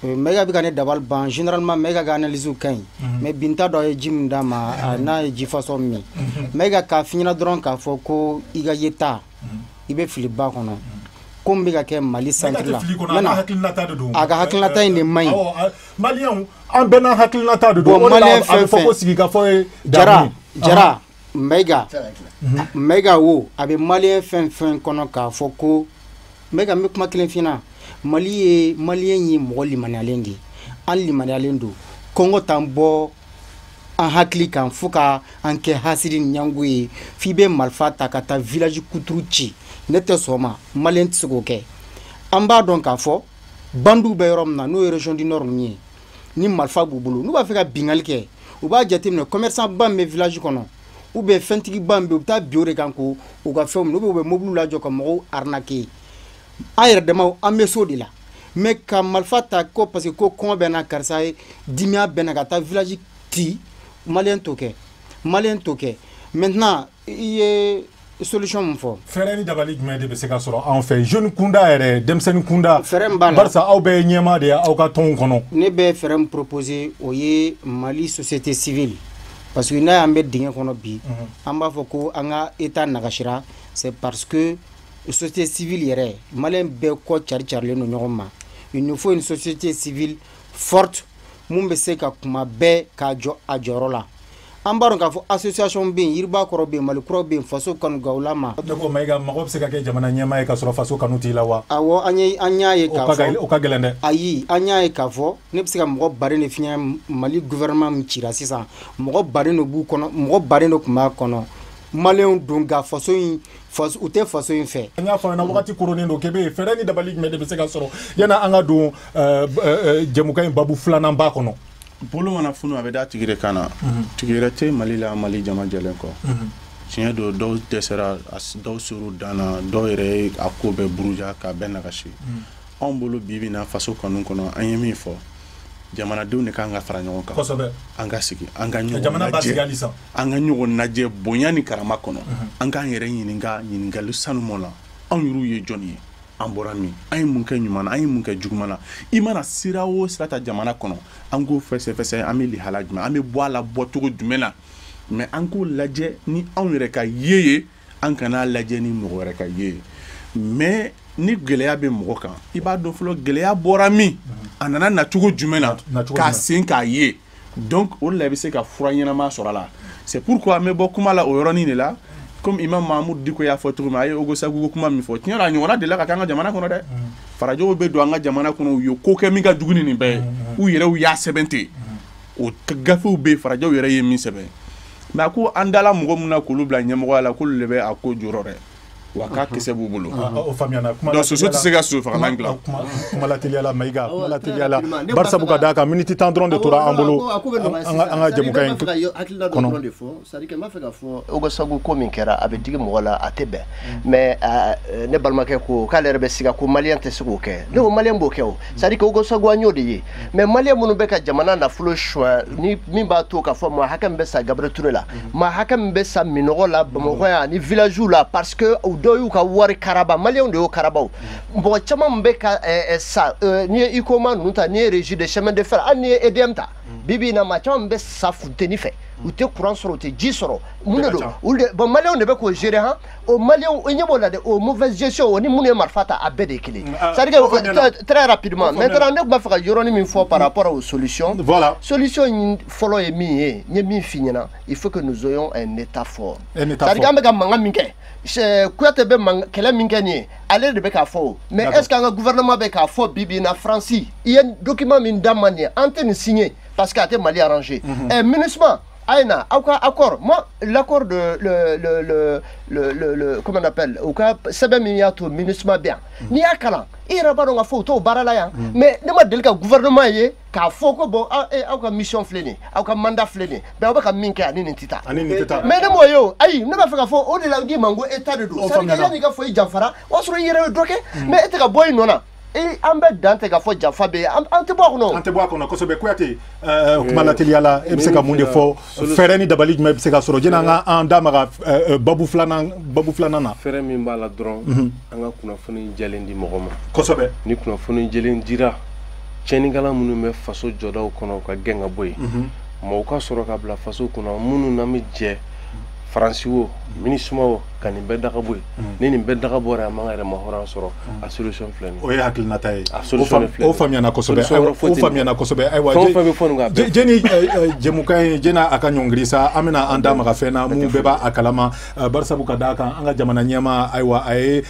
[SPEAKER 4] Mayiga bɛ ka ne dabali ban. Généralement Mayiga ka analyse ka ɲi, mais bi n t'a dɔn a ye ji min d'a ma, n'a ye ji façon min. Mayiga, k'a f'i ɲɛna dɔrɔn k'a fɔ ko i ka yeta, i bɛ fili ba kɔnɔ. Ko min bɛ ka kɛ Mali centre la,
[SPEAKER 1] a
[SPEAKER 4] ka hakilinata in de man ɲi.
[SPEAKER 1] Maliyɛnw, an bɛɛ n'an hakilinata de don. O de la a bɛ fɔ ko sigikafɔ ye.
[SPEAKER 4] Jara Mayiga, Mayiga wo, a bɛ maliyɛn fɛn fɛn kɔnɔ k'a fɔ ko Mayiga, n bɛ kuma kelen f'i ɲɛna. Mali ye, maliyɛn ye mɔgɔ limaniyalen de ye, an limaniyalen don. Kɔngɔ t'an bɔ an hakili kan fo ka an kɛ hasidi ni ɲango ye, f'i bɛ marifa ta ka taa village kuturu ci. Ne tɛ sɔn o ma, maliyɛn tɛ se k'o kɛ. An b'a dɔn k'a fɔ bandiw bɛ yɔrɔ min na, n'o ye région du nord ninnu ye, ni marifa b'u bolo, n'u b'a fɛ ka bingali kɛ, u b'a jateminɛ commerçant ba min bɛ village kɔnɔ ou bien fɛntigi ba min bɛ yen, u bɛ taa bin o de kan k'u ka fɛnw minɛ, ou bien u bɛ mobili lajɔ ka mɔgɔw arnaquer. An yɛrɛ damaw, an bɛ so de la. Mais ka marifa ta ko parce que ko kɔngɔ bɛ n na, karisa ye dimiya bɛ n na, ka taa village ci, maliyɛn t'o kɛ, maliyɛn t'o kɛ. Maintenant, i ye solution min fɔ,
[SPEAKER 1] fɛɛrɛ ni dabali jumɛn de bɛ se ka sɔrɔ anw fɛ, jeune kunda yɛrɛ, denmisɛnnin kunda?
[SPEAKER 4] Fɛɛrɛ min b'a la,
[SPEAKER 1] barisa aw bɛɛ ye ɲɛmaa de ye aw ka tɔnw kɔnɔ.
[SPEAKER 4] Ne bɛ fɛɛrɛ min proposer, o ye Mali société civile, parce que n'a y'an bɛ dingɛ kɔnɔ bi, an b'a fɔ ko an ka état nagasira, c'est parce que société civile yɛrɛ, maliyɛn bɛɛ kɔ cari carilen don ɲɔgɔn ma. Il nous faut une société civile forte mun bɛ se ka kuma bɛɛ k'a jɔ a jɔyɔrɔ la. An b'a dɔn k'a fɔ association bɛ yen, Yiriba kɔrɔ bɛ yen, Mali kuraw bɛ yen, Faso kanu Gawula ma.
[SPEAKER 1] Ne ko Mayiga, mɔgɔ bɛ se ka kɛ jamana ɲɛmaa ye ka sɔrɔ faso kanu t'i la wa?
[SPEAKER 4] Awɔ, an y'a ye k'a fɔ.
[SPEAKER 1] O ka gɛlɛn dɛ.
[SPEAKER 4] Ayi, an y'a ye k'a fɔ, ne bɛ se ka mɔgɔ baden de f'i ɲɛna. Mali gouvernement min cira sisan, mɔgɔ baden de b'u kɔnɔ, mɔgɔ baden de tun b'a kɔnɔ. Maliyɛnw don, nka faso in, u tɛ faso in fɛ.
[SPEAKER 1] An y'a fɔ an ɲɛna wagati koronnen don. Kebe, fɛɛrɛ ni dabali jumɛn de bɛ se ka sɔrɔ yanni an ka don jɛmukan in babu filanan ba kɔnɔ?
[SPEAKER 2] Bolo mana funu, a bɛ da tigi de kan na. Tigi yɛrɛ tɛ Mali la, Mali jama jɛlen kɔ. Tiɲɛ don, dɔw dɛsɛra, dɔw ser'u dan na, dɔw yɛrɛ ye a ko bɛɛ buruja k'a bɛɛ nagasi. Anw bolo bi bi in na, faso kanu kɔnɔ, an ye min fɔ, jamanadenw de kan ka fara ɲɔgɔn kan. An ka sigi, an ka ɲɔgɔn lajɛ, an ka ɲɔgɔn lajɛ bonya ni karama kɔnɔ. An k'an yɛrɛ ɲininka ɲininkali sanuman la: anw yɛrɛw ye jɔnni ye? An bɔra min? An ye mun kɛ ɲuman na? An ye mun kɛ juguman na? I mana sira o sira ta jamana kɔnɔ, an k'o fɛsɛfɛsɛ, an bɛ lihala jumɛn, an bɛ bɔ a la bɔcogo jumɛn na? Mais an k'o lajɛ ni anw yɛrɛ ka ye, an kana lajɛ ni mɔgɔ wɛrɛ ka ye. Mais ni gɛlɛya bɛ mɔgɔ kan, i b'a dɔn fɔlɔ gɛlɛya bɔra min, a nana nacogo jumɛn na, k'a sen k'a ye. Donc o de la i bɛ se ka fura ɲɛnama sɔrɔ a la. C'est pourquoi an bɛ bɔ kuma la o yɔrɔnin de la. Comme Imam Mahmoud Dicko y'a fɔ cogo min, a ye Ogosagu kuma min fɔ, tiɲɛ na, a ɲɔgɔnna delila ka kɛ an ka jamana kɔnɔ dɛ. Farajɛw bɛ don an ka jamana kɔnɔ, u ye ko kɛ min ka jugu ni nin bɛɛ ye, u yɛrɛw y'a sɛbɛn ten, o gafew bɛ yen, farajɛw yɛrɛ ye min sɛbɛn. Mais a ko an dala mɔgɔ min na k'olu bila ɲɛmɔgɔya la, k'olu de bɛ a ko jɔrɔ dɛ. Wa k'a kisɛ b'u bolo.
[SPEAKER 1] O faamuyana.
[SPEAKER 2] Donc soso tɛ se ka soso fagalan dilan.
[SPEAKER 1] Kuma lateliya la Mayiga, kuma lateliya la barisa ka d'a kan miniti 10 dɔrɔn de tora an bolo an ka jɛmukan in
[SPEAKER 5] kɔnɔ. Hakilina dɔ dɔrɔn de fɔ, c'est à dire que n b'a fɛ k'a fɔ Ogosagu ko min kɛra a bɛ digi mɔgɔ la, a tɛ bɛn, mais ne balimakɛ ko k'ale yɛrɛ bɛ siga ko maliyɛn tɛ se k'o kɛ. Ne ko maliyɛn b'o kɛ o, c'est à dire que Ogosagu an y'o de ye, mais maliyɛn minnu bɛ ka jamana nafolo suɲɛ ni min b'a to k'a fɔ maa hakɛ min bɛ sa Gabriel Touré la, maa hakɛ min bɛ sa Minɔgɔ la, Bamakɔ yan ani village la, parce que dɔw y'u ka wari karaba, maliyɛnw de y'o karabaw. Mɔgɔ caman min bɛ ka sa, n'i ye Icoma ninnu ta, n'i ye régie de chemin de fer, hali n'i ye EDM ta, bi bi in na maa caman min bɛ sa funteni fɛ, u tɛ courant sɔrɔ, u tɛ ji sɔrɔ, mun de don? Olu de bon, maliyɛnw de bɛ k'o gérer. Han, o maliyɛnw, i ɲɛ b'o la dɛ, o mauvaise gestion o ni minnu ye marifa ta, a bɛɛ de ye kelen. C'est à dire que très rapidement maintenant, ne tun b'a fɛ ka yɔrɔnin min fɔ par rapport aux solutions.
[SPEAKER 1] Voilà.
[SPEAKER 5] Solution in fɔlɔ ye min ye, n ye min f'i ɲɛna, il faut que nous ayons un état fort. C'est à dire qu'an bɛ ka mankan min kɛ, Kuyate bɛ kɛlɛ min kɛ nin ye, ale de bɛ k'a fɔ o, mais est ce que an ka gouvernement bɛ k'a fɔ bi bi in na, Faransi i ye document min d'an ma nin ye, an tɛ nin signer parce que a tɛ Mali arranger. MINUSMA a ye na aw ka accord, moi l'accord de le comment on appelle, u ka sɛbɛn min y'a to MINUSMA bɛ yan, n'i y'a kalan i yɛrɛ b'a dɔn k'a fɔ u t'o baara la yan. Mais ne ma deli ka gouvernement ye k'a fɔ ko bon, aw ka mission filɛ nin ye, aw ka mandat filɛ nin ye, mais aw bɛ ka min kɛ ani nin tɛ taa, mais ne m'o ye o. Ayi, ne b'a fɛ k'a fɔ o de la n k'i ma n ko état de don, c'est à dire que yanni i ka fɔ i janfara, o y'a sɔrɔ i yɛrɛ ye dɔ kɛ, mais e tɛ ka bɔ i nɔ na. An bɛ dan tɛ k'a fɔ janfa bɛ yen, an tɛ bɔ a kɔnɔ.
[SPEAKER 1] An tɛ bɔ a kɔnɔ kosɛbɛ. Kuyate, kuma lateliya la, e bɛ se ka mun de fɔ? Fɛɛrɛ ni dabali jumɛn bɛ se ka sɔrɔ jɛnni an ka an da maga babu filanan na?
[SPEAKER 3] Fɛɛrɛ min b'a la dɔrɔn, an ka kunnafoni jɛlen di mɔgɔ ma.
[SPEAKER 1] Kosɛbɛ.
[SPEAKER 3] Ni kunnafoni jɛlen dira, tiɲɛnikɛla minnu bɛ faso jɔdaw kɔnɔ, u ka gɛn ka bɔ yen. Mɔgɔw ka sɔrɔ ka bila faso kɔnɔ minnu n'an bɛ jɛ, Faransi o, MINUSMA o, ka nin bɛɛ daga bɔ yen. Ni nin bɛɛ daga bɔra, an b'an ka yɛrɛmahɔrɔnya sɔrɔ. A solution filɛ nin ye.
[SPEAKER 1] O ye hakilinata ye.
[SPEAKER 3] A solution filɛ nin ye.
[SPEAKER 1] O faamuyana kosɛbɛ. O faamuyana kosɛbɛ. Ayiwa,
[SPEAKER 3] fɛn o fɛn bɛ fɔ nin kan.
[SPEAKER 1] Jɛni jɛmukan in, jɛni a ka ɲɔngiri sa, an bɛna an da maga fɛn na mun bɛɛ b'a kalama, barisabu ka d'a kan an ka jamana ɲɛmaa, ayiwa, a ye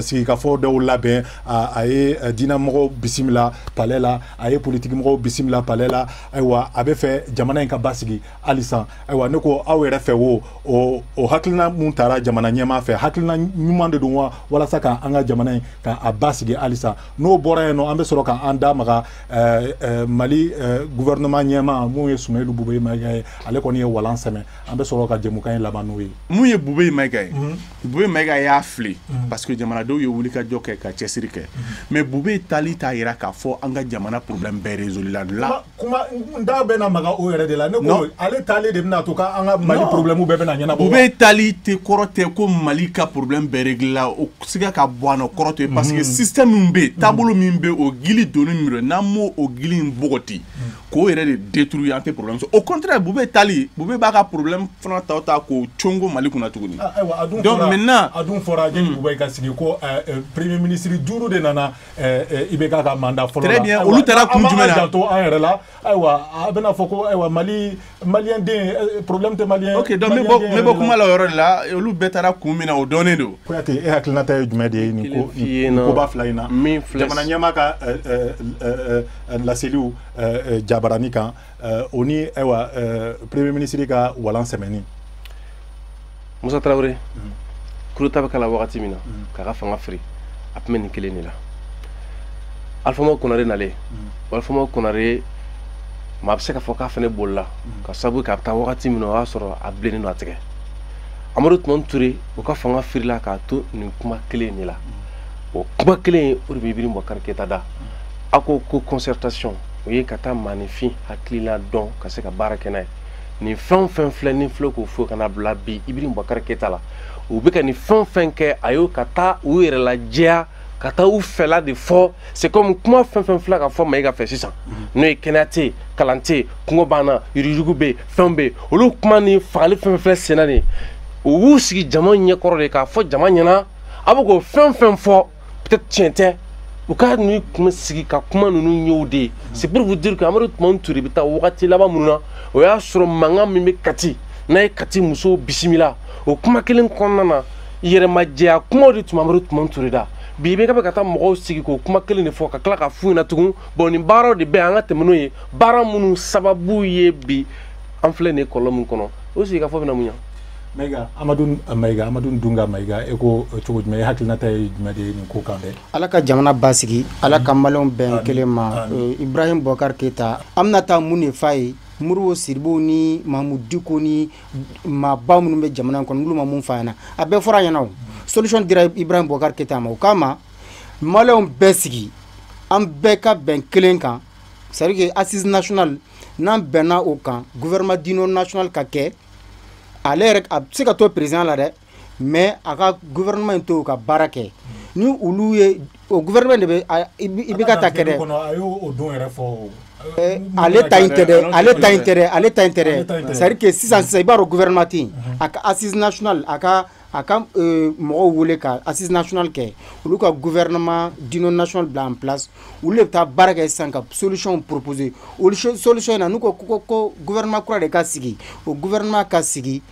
[SPEAKER 1] sigikafɔ dɔw labɛn, a ye diinɛmɔgɔw bisimila palais la, a ye politikimɔgɔw bisimila palais la. Ayiwa, a bɛ fɛ jamana in ka basigi halisa. Ayiwa, ne ko aw yɛrɛ fɛ o hakilina mun taara jamana ɲɛmaa fɛ, hakilina ɲuman de don wa, walasa ka an ka jamana in ka a basigi halisa? N'o bɔra yen nɔ, an bɛ sɔrɔ k'an da maga Mali gouvernement ɲɛmaa mun ye Sumeyilu Bubeye Mayiga ye, ale kɔni ye walan sɛmɛ. An bɛ sɔrɔ ka jɛmukan in laban n'o ye.
[SPEAKER 2] Mun ye Bubeye Mayiga ye? Bubeye Mayiga y'a fili parce que jamanadenw ye wulikajɔ kɛ ka cɛsiri kɛ, mais Bubeye taali t'a yira k'a fɔ an ka jamana problème bɛɛ résolu la.
[SPEAKER 1] Kuma n da bɛna maga o yɛrɛ de la. Ne ko ale taali de bɛna to k'an ka Mali problème bɛɛ bɛna ɲɛnabɔ.
[SPEAKER 2] Bubeye taali tɛ kɔrɔ tɛ ko Mali ka problème bɛɛ réglé la, o siga ka bɔ a nɔ kɔrɔ tɛ, parce que système min bɛ yen, taabolo min bɛ yen, o gili donni min don, n'an m'o o gili in bɔgɔti k'o yɛrɛ de détruire, an tɛ problème sɔrɔ. Au contraire, Bubeye taali, Bubeye b'a ka problème fana ta k'o congo Mali kunna tuguni.
[SPEAKER 1] Donc maintenant, a dun fɔra jɛni Bubeye ka sigi ko premier ministre 5 de nana IBK ka mandat fɔlɔ la.
[SPEAKER 2] Très bien, olu taara kun jumɛn na?
[SPEAKER 1] An janto an yɛrɛ la. Ayiwa, a bɛna fɔ ko ayiwa Mali maliyɛn den problème tɛ maliyɛn.
[SPEAKER 2] Ok, donc n bɛ bɔ kuma la o yɔrɔ de la, olu bɛɛ taara kun min na, o dɔnnen don.
[SPEAKER 1] Kuyate, e hakilinata ye jumɛn de ye nin ko koba fila in na? Jamana ɲɛmaa ka laseliw jabarani kan, o ni ayiwa premier ministre ka walan sɛmɛni.
[SPEAKER 3] Musa Tarawele, coup d'état bɛ k'a la wagati min na k'a ka fanga firi, a tun bɛ nin kelen de la. Alpha Umaru Konare nalen, Alpha Umaru Konare, maa bɛ se k'a fɔ k'a fana bolila ka sababu kɛ a bɛ taa wagati min na, o y'a sɔrɔ a bilennen don a tigɛ. Amadu Tumani Ture, o ka fanga firila k'a to nin kuma kelen de la. O kuma kelen o de bɛ Ibrahim Boubacar Keita da. A ko concertation, o ye ka taa maaninfin hakilina dɔn ka se ka baara kɛ n'a ye. Nin fɛn o fɛn filɛ ni filɛ k'o fɔ ka na bila bi Ibrahim Boubacar Keita la, u bɛ ka nin fɛn o fɛn kɛ, a y'o ka taa u yɛrɛ lajɛya, ka taa u fɛla de fɔ. C'est comme kuma fɛn fɛn filɛ ka fɔ Mayiga fɛ sisan, n'o ye kɛnɛya tɛ yen, kalan tɛ yen, kungo b'an na, yuruguyurugu bɛ yen, fɛnw bɛ yen, olu kuma ni fagali fɛn fɛn filɛ senna nin ye, u b'u sigi jama ɲɛkɔrɔ de k'a fɔ jama ɲɛna, a bɛ k'o fɛn fɛn fɔ peut-être tiɲɛ tɛ. U ka ninnu kun sigi ka kuma ninnu y'o de ye. C'est pour vous dire que Amadu Tumani Ture bɛ taa wagati laban minnu na, o y'a sɔrɔ mankan min bɛ Kati, n'a ye Kati musow bisimila, o kuma kelen kɔnɔna na, yɛrɛmajɛya kumaw de tun bɛ Amadu Tumani Ture da. Bi IBK bɛ ka taa mɔgɔw sigi k'o kuma kelen de fɔ ka tila ka f'u ɲɛna tugun, bon nin baaraw de bɛ yen, an ka tɛmɛ n'o ye, baara minnu sababu ye bi an filɛ nin ye kɔlɔlɔ min kɔnɔ, o sigikafɔ bɛna mun ɲɛ?
[SPEAKER 1] Maïga, Amadou Maïga, Amadou Dunga Maïga, e ko cogo jumɛn, e hakilinata ye jumɛn de ye nin ko kan dɛ?
[SPEAKER 4] Ala ka jamana basigi, Ala ka maliyɛnw bɛn kelen ma. Ibrahim Boubacar Keita, an bɛna taa mun de f'a ye? Modibo Sidibe ni Mahmoud Dicko ni maaba minnu bɛ jamana in kɔnɔ, n'olu ma mun f'a ɲɛna, a bɛɛ fɔra a ɲɛna. O solution dira Ibrahim Boubacar Keita ma. O kama maliyɛnw bɛɛ sigi, an bɛɛ ka bɛn kelen kan, c'est à dire que assise nationale, n'an bɛnna o kan, gouvernement d'union nationale ka kɛ. Ale yɛrɛ a bɛ se ka to président la dɛ, mais a ka gouvernement in to u ka baara kɛ ni olu ye. O gouvernement de bɛ i bɛ ka ta kɛ dɛ.
[SPEAKER 1] A y'o don yɛrɛ fɔ.
[SPEAKER 4] Ale ta in tɛ dɛ, ale ta in tɛ dɛ, ale ta in tɛ dɛ. C'est à dire que sisan sisan, i b'a dɔn gouvernement tɛ yen. A ka assise nationale, a ka mɔgɔw wele ka assise nationale kɛ, olu ka gouvernement d'union nationale bila en place. Olu de bɛ taa baara kɛ sisan ka solution proposer. Olu solution in na, n'u ko gouvernement kura de ka sigi, o gouvernement ka sigi,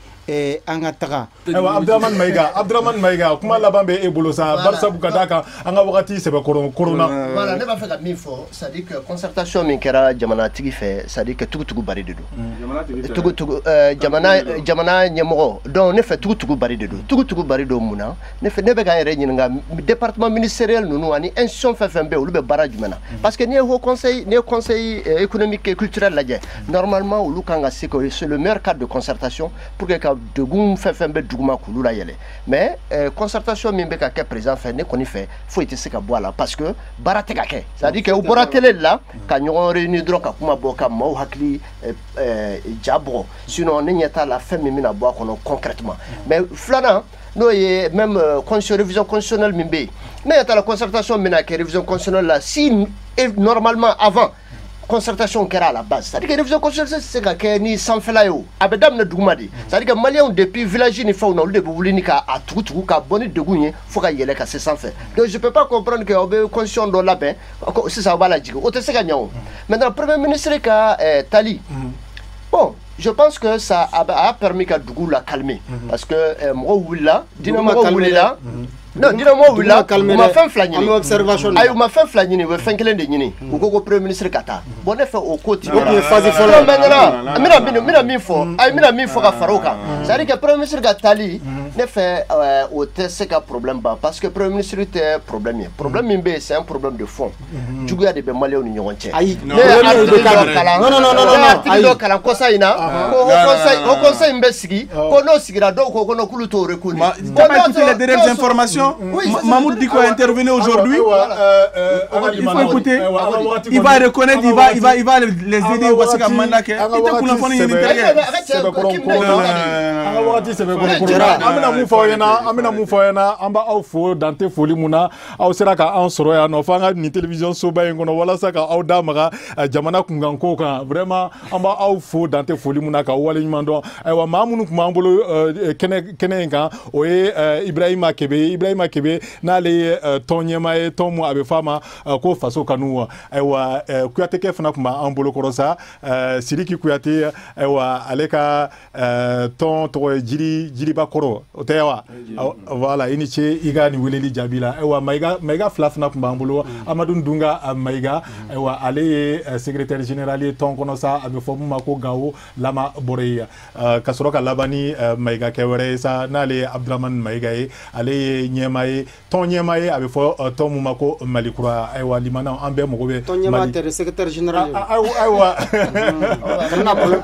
[SPEAKER 4] an ka taga.
[SPEAKER 1] Ayiwa, Abdramane Maïga, Abdramane Maïga, kuma laban bɛ e bolo sa, barisabu ka d'a kan an ka wagati sɛbɛkɔrɔ korona.
[SPEAKER 5] Voilà, ne b'a fɛ ka min fɔ, c'est à dire que concertation min kɛra jamanatigi fɛ, c'est à dire que tugutugu bari de don. Tugutugu jamana ɲɛmɔgɔ. Donc ne fɛ, tugutugu bari de don. Tugutugu bari don mun na? Ne fɛ, ne bɛ k'an yɛrɛ ɲininka, département ministériel ninnu ani institution fɛn fɛn bɛ yen, olu bɛ baara jumɛn na? Parce que n'i ye haut conseil, n'i ye conseil économique et culturel lajɛ, normalement olu kan ka se ka, c'est le meilleur cadre de concertation pour que ka degun fɛn fɛn bɛ duguma k'olu layɛlɛ. Mais concertation min bɛ ka kɛ président fɛ, ne kɔni fɛ, foyi tɛ se ka bɔ a la, parce que baara tɛ ka kɛ. C'est à dire que u bɔra télé de la ka ɲɔgɔn réunir dɔrɔn, ka kuma bɔ, ka maaw hakili ja bugɔ. Sinon ne ɲɛ t'a la fɛn min bɛna bɔ a kɔnɔ concrètement. Mais filanan, n'o ye même constitution, révision constitutionnelle min bɛ yen, ne ɲɛ t'a la concertation min bɛna kɛ révision constitutionnelle la, si et normalement avant concertation kɛra à la base. C'est-à-dire que révision constitutionnelle tɛ se ka kɛ ni sanfɛla ye, o a bɛ daminɛ duguma de. C'est-à-dire que maliyɛnw depuis village ni fɛnw na, olu de bɛ wuli ni k'a tugu tugu ka bɔ ni degun ye fo ka yɛlɛ ka se sanfɛ. Donc je peux pas comprendre que aw bɛ constitution dɔ labɛn sisan, aw b'a lajigin, o tɛ se ka ɲɛ. O maintenant, premier ministre ka tali, bon, je pense que ça a permis ka dugu la calmer, parce que mɔgɔw wulila, diinɛmɔgɔw wulila. Non, diinɛmɔgɔw wulila, u ma fɛn fila ɲini. Ayi, u ma fɛn fila ɲini, u bɛ fɛn kelen de ɲini. U ko premier ministre ka taa. Bon, ne fɛ, o ko ti.
[SPEAKER 4] O tun ye phase fɔlɔ.
[SPEAKER 5] Maintenant, n bɛna min fɔ, ayi, n bɛna min fɔ ka fara o kan, c'est à dire que premier ministre ka taali, ne fɛ, o tɛ se ka problème ban, parce que premier ministre tɛ problème ye. Problème min bɛ yen, c'est un problème de fond. Juguya de bɛ maliyɛnw ni ɲɔgɔn cɛ.
[SPEAKER 4] Ayi,
[SPEAKER 5] ne ye article dɔ kalan,
[SPEAKER 4] non, non, non, non,
[SPEAKER 5] ne ye article dɔ kalan kɔsa in na, ko haut conseil in bɛ sigi, ko n'o sigira, dɔw ko non, k'olu t'o reconnu.
[SPEAKER 2] Tu as écouté les dernières informations? Mahmoud Dicko a intervenu aujourd'hui. Il faut écouter. Il va reconnaître, il va les aider. Voici ka mandat kɛ. I tɛ kunnafoni ɲini terikɛ.
[SPEAKER 1] An ka wagati sɛbɛkɔrɔ korona. An bɛna mun fɔ aw ɲɛna? An bɛna mun fɔ aw ɲɛna? An b'aw fo dante foli mun na aw sera ka an sɔrɔ yan nɔ fo an ka nin télévision soba in kɔnɔ walasa ka aw da maga jamana kunkanko kan. Vraiment, an b'aw fo dante foli mun na, k'aw waleɲuman dɔn. Ayiwa, maa minnu tun b'an bolo kɛnɛ in kan, o ye Ibrahima Kebe. Ibrahima Kebe, n'ale ye tɔn ɲɛmaa ye, tɔn mun a bɛ f'a ma ko Faso Kanu. Ayiwa, Kuyatekɛ fana tun b'an bolo kɔrɔ sa, Sidiki Kuyate. Ayiwa, ale ka tɔn tɔgɔ ye Jiri Jiriba Kɔrɔ, o tɛ wa? Voilà, i ni ce i ka nin weleli jaabi la. Ayiwa, Mayiga, Mayiga fila fana tun b'an bolo, Amadu Dunga Mayiga. Ayiwa, ale ye secrétaire général ye tɔn kɔnɔ sa, a bɛ fɔ mun ma ko Gawo Lama Bɔrɛ ye. Ka sɔrɔ ka laban ni Mayiga kɛ wɛrɛ ye sa, n'ale ye Abdramane Mayiga ye, ale ye ɲɛmaa ye, tɔn ɲɛmaa ye, a bɛ fɔ tɔn mun ma ko Mali Kura. Ayiwa, limanaw, an bɛɛ mago bɛ.
[SPEAKER 4] Tɔn ɲɛmaa tɛ dɛ, secrétaire général.
[SPEAKER 1] Ayiwa,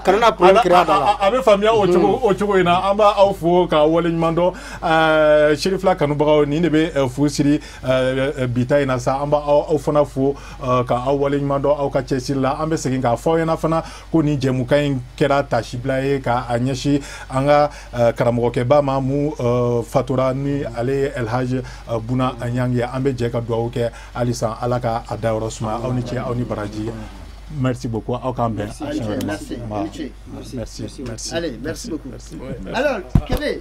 [SPEAKER 4] kana problème créer a da la.
[SPEAKER 1] A bɛ faamuya o cogo in na. An b'aw fo ka waleɲuman dɔn. Sirifila kanubagaw, nin de bɛ fu siri bi ta in na sa. An b'aw fana fo ka aw waleɲuman dɔn aw ka cɛsiri la. An bɛ segin k'a fɔ aw ɲɛna fana ko nin jɛmukan in kɛra tasibila ye ka a ɲɛsin an ka karamɔgɔkɛba ma mun fatura, ni ale ye Elhaji Buna Ɲangi ye. An bɛ jɛ ka dugawu kɛ halisa, Ala ka a dayɔrɔ suma. Aw ni ce, aw ni baraji. Merci beaucoup. Aw k'an bɛn.
[SPEAKER 5] Merci.
[SPEAKER 1] Merci. Merci.
[SPEAKER 5] Allez, merci beaucoup.
[SPEAKER 1] Merci.
[SPEAKER 5] Alors, Kébé.